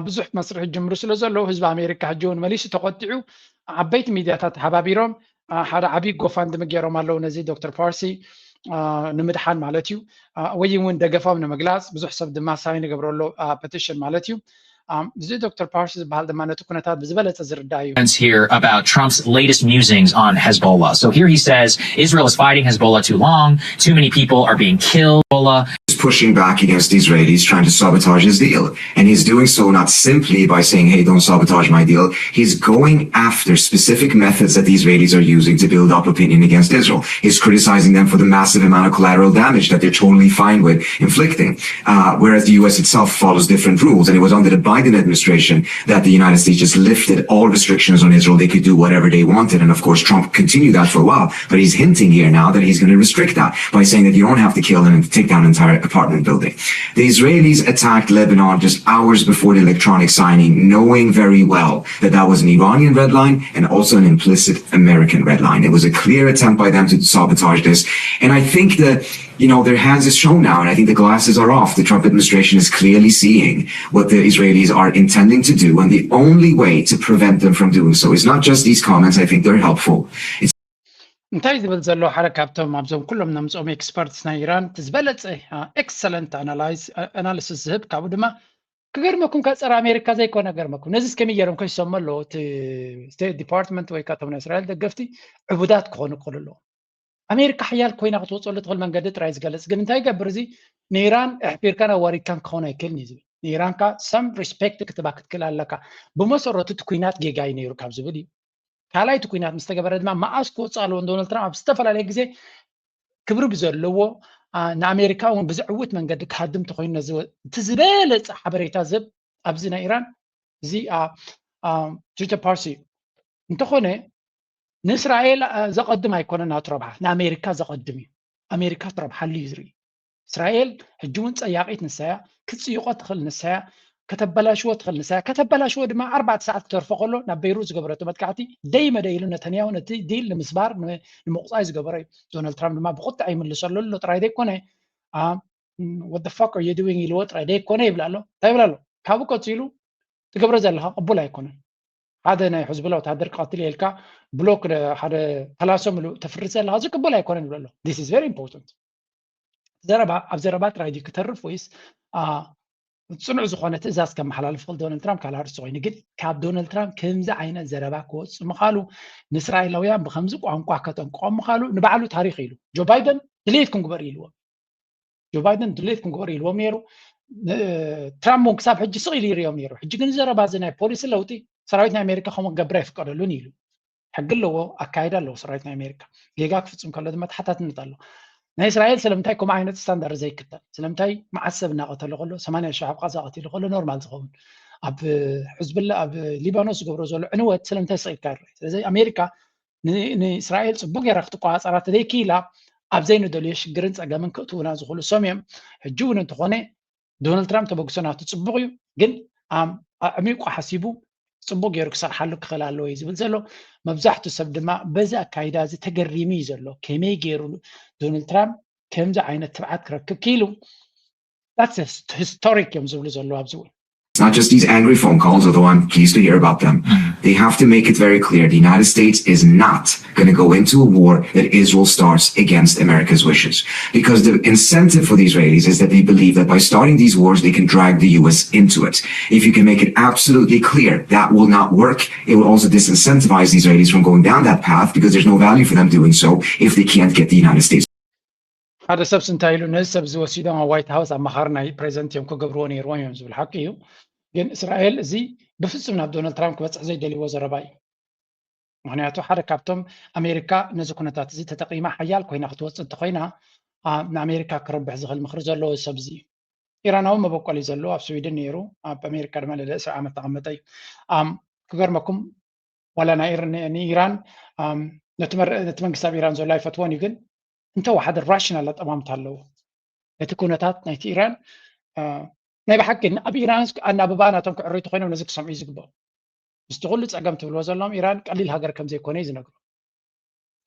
ብዙሕ መስርሕ ጅምሩ ስለ ዘለዉ ህዝቢ ኣሜሪካ ሕጂ እውን መሊሱ ተቆጢዑ ዓበይቲ ሚድያታት ተሓባቢሮም ሓደ ዓብዪ ጎፋንድሚ ገይሮም ኣለዉ ነዚ ዶክተር ፓርሲ ንምድሓን ማለት እዩ። ወይ እውን ደገፎም ንምግላፅ ብዙሕ ሰብ ድማ ሳይን ይገብረሉ ፐቲሽን ማለት እዩ። እዚ ዶክተር ፓርሲ ዝበሃል ድማ ነቲ ኩነታት ብዝበለፀ ዝርዳእ እዩ። Here about Trump's latest musings on Hezbollah. So here he says Israel is fighting Hezbollah too long, too many people are being killed. Hezbollah is pushing back against the Israelis trying to sabotage his deal. And he's doing so not simply by saying, hey, don't sabotage my deal. He's going after specific methods that the Israelis are using to build up opinion against Israel. He's criticizing them for the massive amount of collateral damage that they're totally fine with inflicting. Uh, whereas the U S itself follows different rules. And it was under the Biden administration that the United States just lifted all restrictions on Israel. They could do whatever they wanted. And of course, Trump continued that for a while. But he's hinting here now that he's going to restrict that by saying that you don't have to kill them and take down an entire apartment building. The Israelis attacked Lebanon just hours before the electronic signing, knowing very well that that was an Iranian red line and also an implicit American red line. It was a clear attempt by them to sabotage this. And I think that you know, their hands is shown now, and I think the glasses are off. The Trump administration is clearly seeing what the Israelis are intending to do, and the only way to prevent them from doing so is not just these comments. I think they're helpful. It's እንታይ ዝብል ዘሎ ሓደ ካብቶም ኣብዞም ኩሎም ነምፅኦም ኤክስፐርትስ ናይ ኢራን ዝበለፀ ኤክሰለንት ኣናሊሲስ ዝህብ ካብኡ ድማ ክገርመኩም ካብ ፀረ ኣሜሪካ ዘይኮነ ገርመኩም ነዚ እስከሚ ገይሮም ከይሰሞ ኣለዎ እቲ ስቴት ዲፓርትመንት ወይ ካብቶም ናይ እስራኤል ደገፍቲ ዕቡዳት ክኾኑ ክኽእሉ ኣለዎ። ኣሜሪካ ሓያል ኮይና ክትወፀሉ ትኽእል መንገዲ ጥራይ ዝገልፅ ግን እንታይ ይገብር እዚ ንኢራን ኣሕፊርካን ኣዋሪድካን ክኸውን ኣይክእልን እዩ ዝብል ንኢራን ካ ሰም ሪስፔክት ክትባ ክትክእል ኣለካ። ብመሰረቱ እቲ ኩናት ጌጋ እዩ ነይሩ ካብ ዝብል እዩ። ካልኣይ እቲ ኩናት ምስ ተገበረ ድማ መኣስ ክወፅእ ኣለዎ ዶናልድ ትራምፕ ኣብ ዝተፈላለየ ግዜ ክብሪ ብዘለዎ ንኣሜሪካ እውን ብዘዕውት መንገዲ ክሃድም ተኮይኑ ነዚ እቲ ዝበለፀ ሓበሬታ ዝህብ ኣብዚ ናይ ኢራን እዚ ጆርጅ ፓርሲ እዩ። እንተኾነ ንእስራኤል ዘቐድም ኣይኮነን ናቱ ረብሓ፣ ንኣሜሪካ ዘቐድም እዩ። ኣሜሪካ ትረብሓሉ እዩ ዝርኢ። እስራኤል ሕጂ እውን ጸያቒት ንሳያ፣ ክትጽይቖ ትኽእል ንሳያ፣ ከተበላሽዎ ትኽእል ንሳያ። ከተበላሽዎ ድማ ኣርባዕተ ሰዓት ክተርፎ ከሎ ናብ በይሩት ዝገበረቶ መጥቃዕቲ ደይ መደይ ኢሉ ነተንያሁ ነቲ ዲል ንምስባር ንምቑጻይ ዝገበሮ እዩ። ዶናልድ ትራምፕ ድማ ብቁጥዕ ይምልሰሉ ኣሎ ጥራይ ዘይኮነ what the fuck are you doing ኢልዎ ጥራይ ዘይኮነ ይብል ኣሎ። እንታይ ይብል ኣሎ? ካብኡ ቀጺሉ ትገብሮ ዘለኻ ቅቡል ኣይኮነን። ሓደ ናይ ሕዝቡላ ወታደር ክቐትል ኢልካ ብሎክ ሓደ ፈላሶ ምሉእ ተፍርስ ዘለኻ እዚ ቅቡል ኣይኮነን ይብል ኣሎ። This is very important። ዘረባ ኣብ ዘረባ ጥራይ ድዩ ክተርፍ ወይስ ጽኑዕ ዝኾነ ትእዛዝ ከመሓላልፍ ክእል ዶናልድ ትራምፕ ካልእ ኣርእስቲ ኮይኑ፣ ግን ካብ ዶናልድ ትራምፕ ከምዚ ዓይነት ዘረባ ክወጽእ ምኻሉ ንእስራኤላውያን ብከምዚ ቋንቋ ከጠንቅቖም ምኻሉ ንባዕሉ ታሪኽ ኢሉ። ጆ ባይደን ድሌትኩም ግበር ኢልዎም። ጆ ባይደን ድሌትኩም ግበር ኢልዎም ነይሩ። ትራምፕ እውን ክሳብ ሕጂ ስቕ ኢሉ ይሪኦም ነይሩ። ሕጂ ግን ዘረባ እዚ ናይ ፖሊሲ ለውጢ ሰራዊት ናይ ኣሜሪካ ከምኡ ክገብር ኣይፍቀደሉን ኢሉ። ሕጊ ኣለዎ፣ ኣካይዳ ኣለዎ ሰራዊት ናይ ኣሜሪካ። ጌጋ ክፍጽም ከሎ ድማ ተሓታትነት ኣለዎ። ናይ እስራኤል ስለምንታይ ከምኡ ዓይነት ስታንዳርድ ዘይክተል? ስለምንታይ መዓስ ሰብ እናቐተለ ከሎ ሰማንያ ሺሕ ኣብ ቓዛ ቀቲሉ ከሎ ኖርማል ዝኸውን ኣብ ሕዝብላ ኣብ ሊባኖስ ዝገብሮ ዘሎ ዕንወት ስለምንታይ ስቕ ኢልካ ይረኣይ? ስለዚ ኣሜሪካ ንእስራኤል ጽቡቅ ገይራ ክትቆጻጸራ ተዘይክኢላ ኣብ ዘይንደልዮ ሽግርን ጸገምን ክእትውና ዝኽእሉ ሰም እዮም። ሕጂ እውን እንተኾነ ዶናልድ ትራምፕ ተበግሶ ናቱ ጽቡቅ እዩ፣ ግን ኣዕሚቁ ሓሲቡ ጽቡቅ ገይሩ ክሰርሓሉ ክኽእል ኣለዎ እዩ ዝብል ዘሎ። መብዛሕቱ ሰብ ድማ በዚ ኣካይዳ እዚ ተገሪሙ እዩ ዘሎ። ከመይ ገይሩ ዶናልድ ትራምፕ ከምዚ ዓይነት ትብዓት ክረክብ ክኢሉ? That's historic እዮም ዝብሉ ዘለዉ ኣብዚ እውን። It's not just these angry phone calls, although I'm pleased to hear about them. They have to make it very clear the United States is not going to go into a war that Israel starts against America's wishes. Because the incentive for the Israelis is that they believe that by starting these wars, they can drag the U S into it. If you can make it absolutely clear that will not work, it will also disincentivize the Israelis from going down that path because there's no value for them doing so if they can't get the United States. ሓደ ሰብስ እንታይ ኢሉ፣ ነዚ ሰብ እዚ ወሲዶም ኣብ ዋይት ሃውስ ኣማኻሪ ናይ ፕሬዚደንት እዮም ክገብርዎ ነይርዎም እዮም ዝብል ሓቂ እዩ። ግን እስራኤል እዚ ብፍጹም ናብ ዶናልድ ትራምፕ ክበፅሕ ዘይደልይዎ ዘረባ እዩ። ምክንያቱ ሓደ ካብቶም ኣሜሪካ ነዚ ኩነታት እዚ ተጠቂማ ሓያል ኮይና ክትወፅእ እንተኮይና ንኣሜሪካ ክረብሕ ዝኽእል ምክሪ ዘለዎ ሰብ እዚ እዩ። ኢራናዊ መበቆል እዩ ዘለዎ፣ ኣብ ስዊድን ነይሩ፣ ኣብ ኣሜሪካ ድማ ልዕሊ ዕስራ ዓመት ተቐመጠ እዩ። ክገርመኩም ዋላ ናይ ንኢራን ነቲ መንግስቲ ኣብ ኢራን ዘሎ ኣይፈትዎን እዩ፣ ግን እንተወሓደ ራሽናል ኣጠማምታ ኣለዎ። እቲ ኩነታት ናይቲ ኢራን ናይ ብሓቂ ኣብ ኢራን ኣናብባ ናቶም ክዕርዩ ተኮይኖም ነዚ ክሰምዑ እዩ ዝግበኦም። ምስቲ ኩሉ ፀገም ትብልዎ ዘለዎም ኢራን ቀሊል ሃገር ከም ዘይኮነ እዩ ዝነግሩ።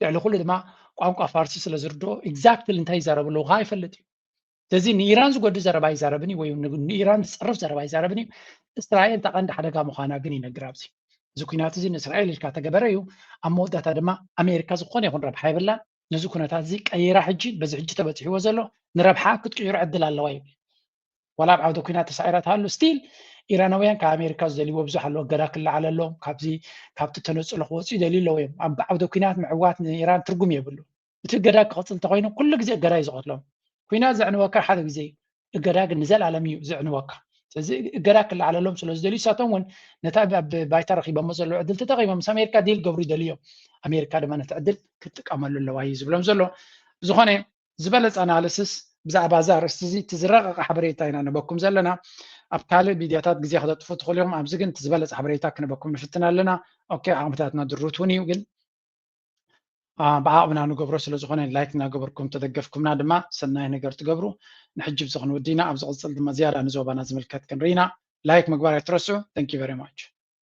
ልዕሊ ኩሉ ድማ ቋንቋ ፋርሲ ስለ ዝርድኦ ኤግዛክትሊ እንታይ ይዛረቡ ኣለዉ ከዓ ይፈልጥ እዩ። ስለዚ ንኢራን ዝጎዲ ዘረባ ይዛረብን እዩ ወይ ንኢራን ዝፀርፍ ዘረባ ይዛረብን እዩ። እስራኤል እታ ቀንዲ ሓደጋ ምዃና ግን ይነግር። ኣብዚ እዚ ኩናት እዚ ንእስራኤል ኢልካ ተገበረ እዩ። ኣብ መወዳእታ ድማ ኣሜሪካ ዝኾነ ይኹን ረብሓ የብላን። ነዚ ኩነታት እዚ ቀይራ ሕጂ በዚ ሕጂ ተበፂሕዎ ዘሎ ንረብሓ ክትቅይሮ ዕድል ኣለዋ ይብል። ዋላ ኣብ ዓውደ ኩናት ተሳዒራ ትሃሉ ስቲል ኢራናውያን ካብ ኣሜሪካ ዝደልይዎ ብዙሕ ኣለዎ። እገዳ ክለዓለሎም ካብዚ ካብቲ ተነፅሎ ክወፁ ይደልዩ ኣለዎ እዮም። ኣብ ዓውደ ኩናት ምዕዋት ንኢራን ትርጉም የብሉ። እቲ እገዳ ክቕፅል እንተኮይኑ ኩሉ ግዜ እገዳ እዩ ዝቐትሎም። ኩናት ዘዕንወካ ሓደ ግዜ እገዳ ግን ንዘለኣለም እዩ ዘዕንወካ። ስለዚ እገዳ ክለዓለሎም ስለ ዝደልዩ ንሳቶም እውን ነታ ኣብ ባይታ ረኪቦሞ ዘለዉ ዕድል ተጠቂሞም ምስ ኣሜሪካ ዲል ገብሩ ይደልዩ እዮም። ኣሜሪካ ድማ ነቲ ዕድል ክትጥቀመሉ ኣለዋ እዩ ዝብሎም ዘሎ። ብዝኾነ ዝበለፀ ኣናልስስ ብዛዕባ እዚ ኣርእስቲ እዚ እቲ ዝረቐቐ ሓበሬታ ኢና ንበኩም ዘለና። ኣብ ካልእ ሚድያታት ግዜ ከተጥፉ ትኽእሉ እዮም። ኣብዚ ግን እቲ ዝበለፀ ሓበሬታ ክንበኩም ንፍትን ኣለና። ኦኬ ዓቕምታትና ድሩት እውን እዩ ግን ብዓቕምና ንገብሮ ስለ ዝኾነ ላይክ እናገበርኩም ተደገፍኩምና ድማ ሰናይ ነገር ትገብሩ። ንሕጂ ብዚ ክንውዲ ኢና። ኣብ ዝቕፅል ድማ ዝያዳ ንዞባና ዝምልከት ክንርኢ ኢና። ላይክ ምግባር ኣይትረስዑ። Thank you very much።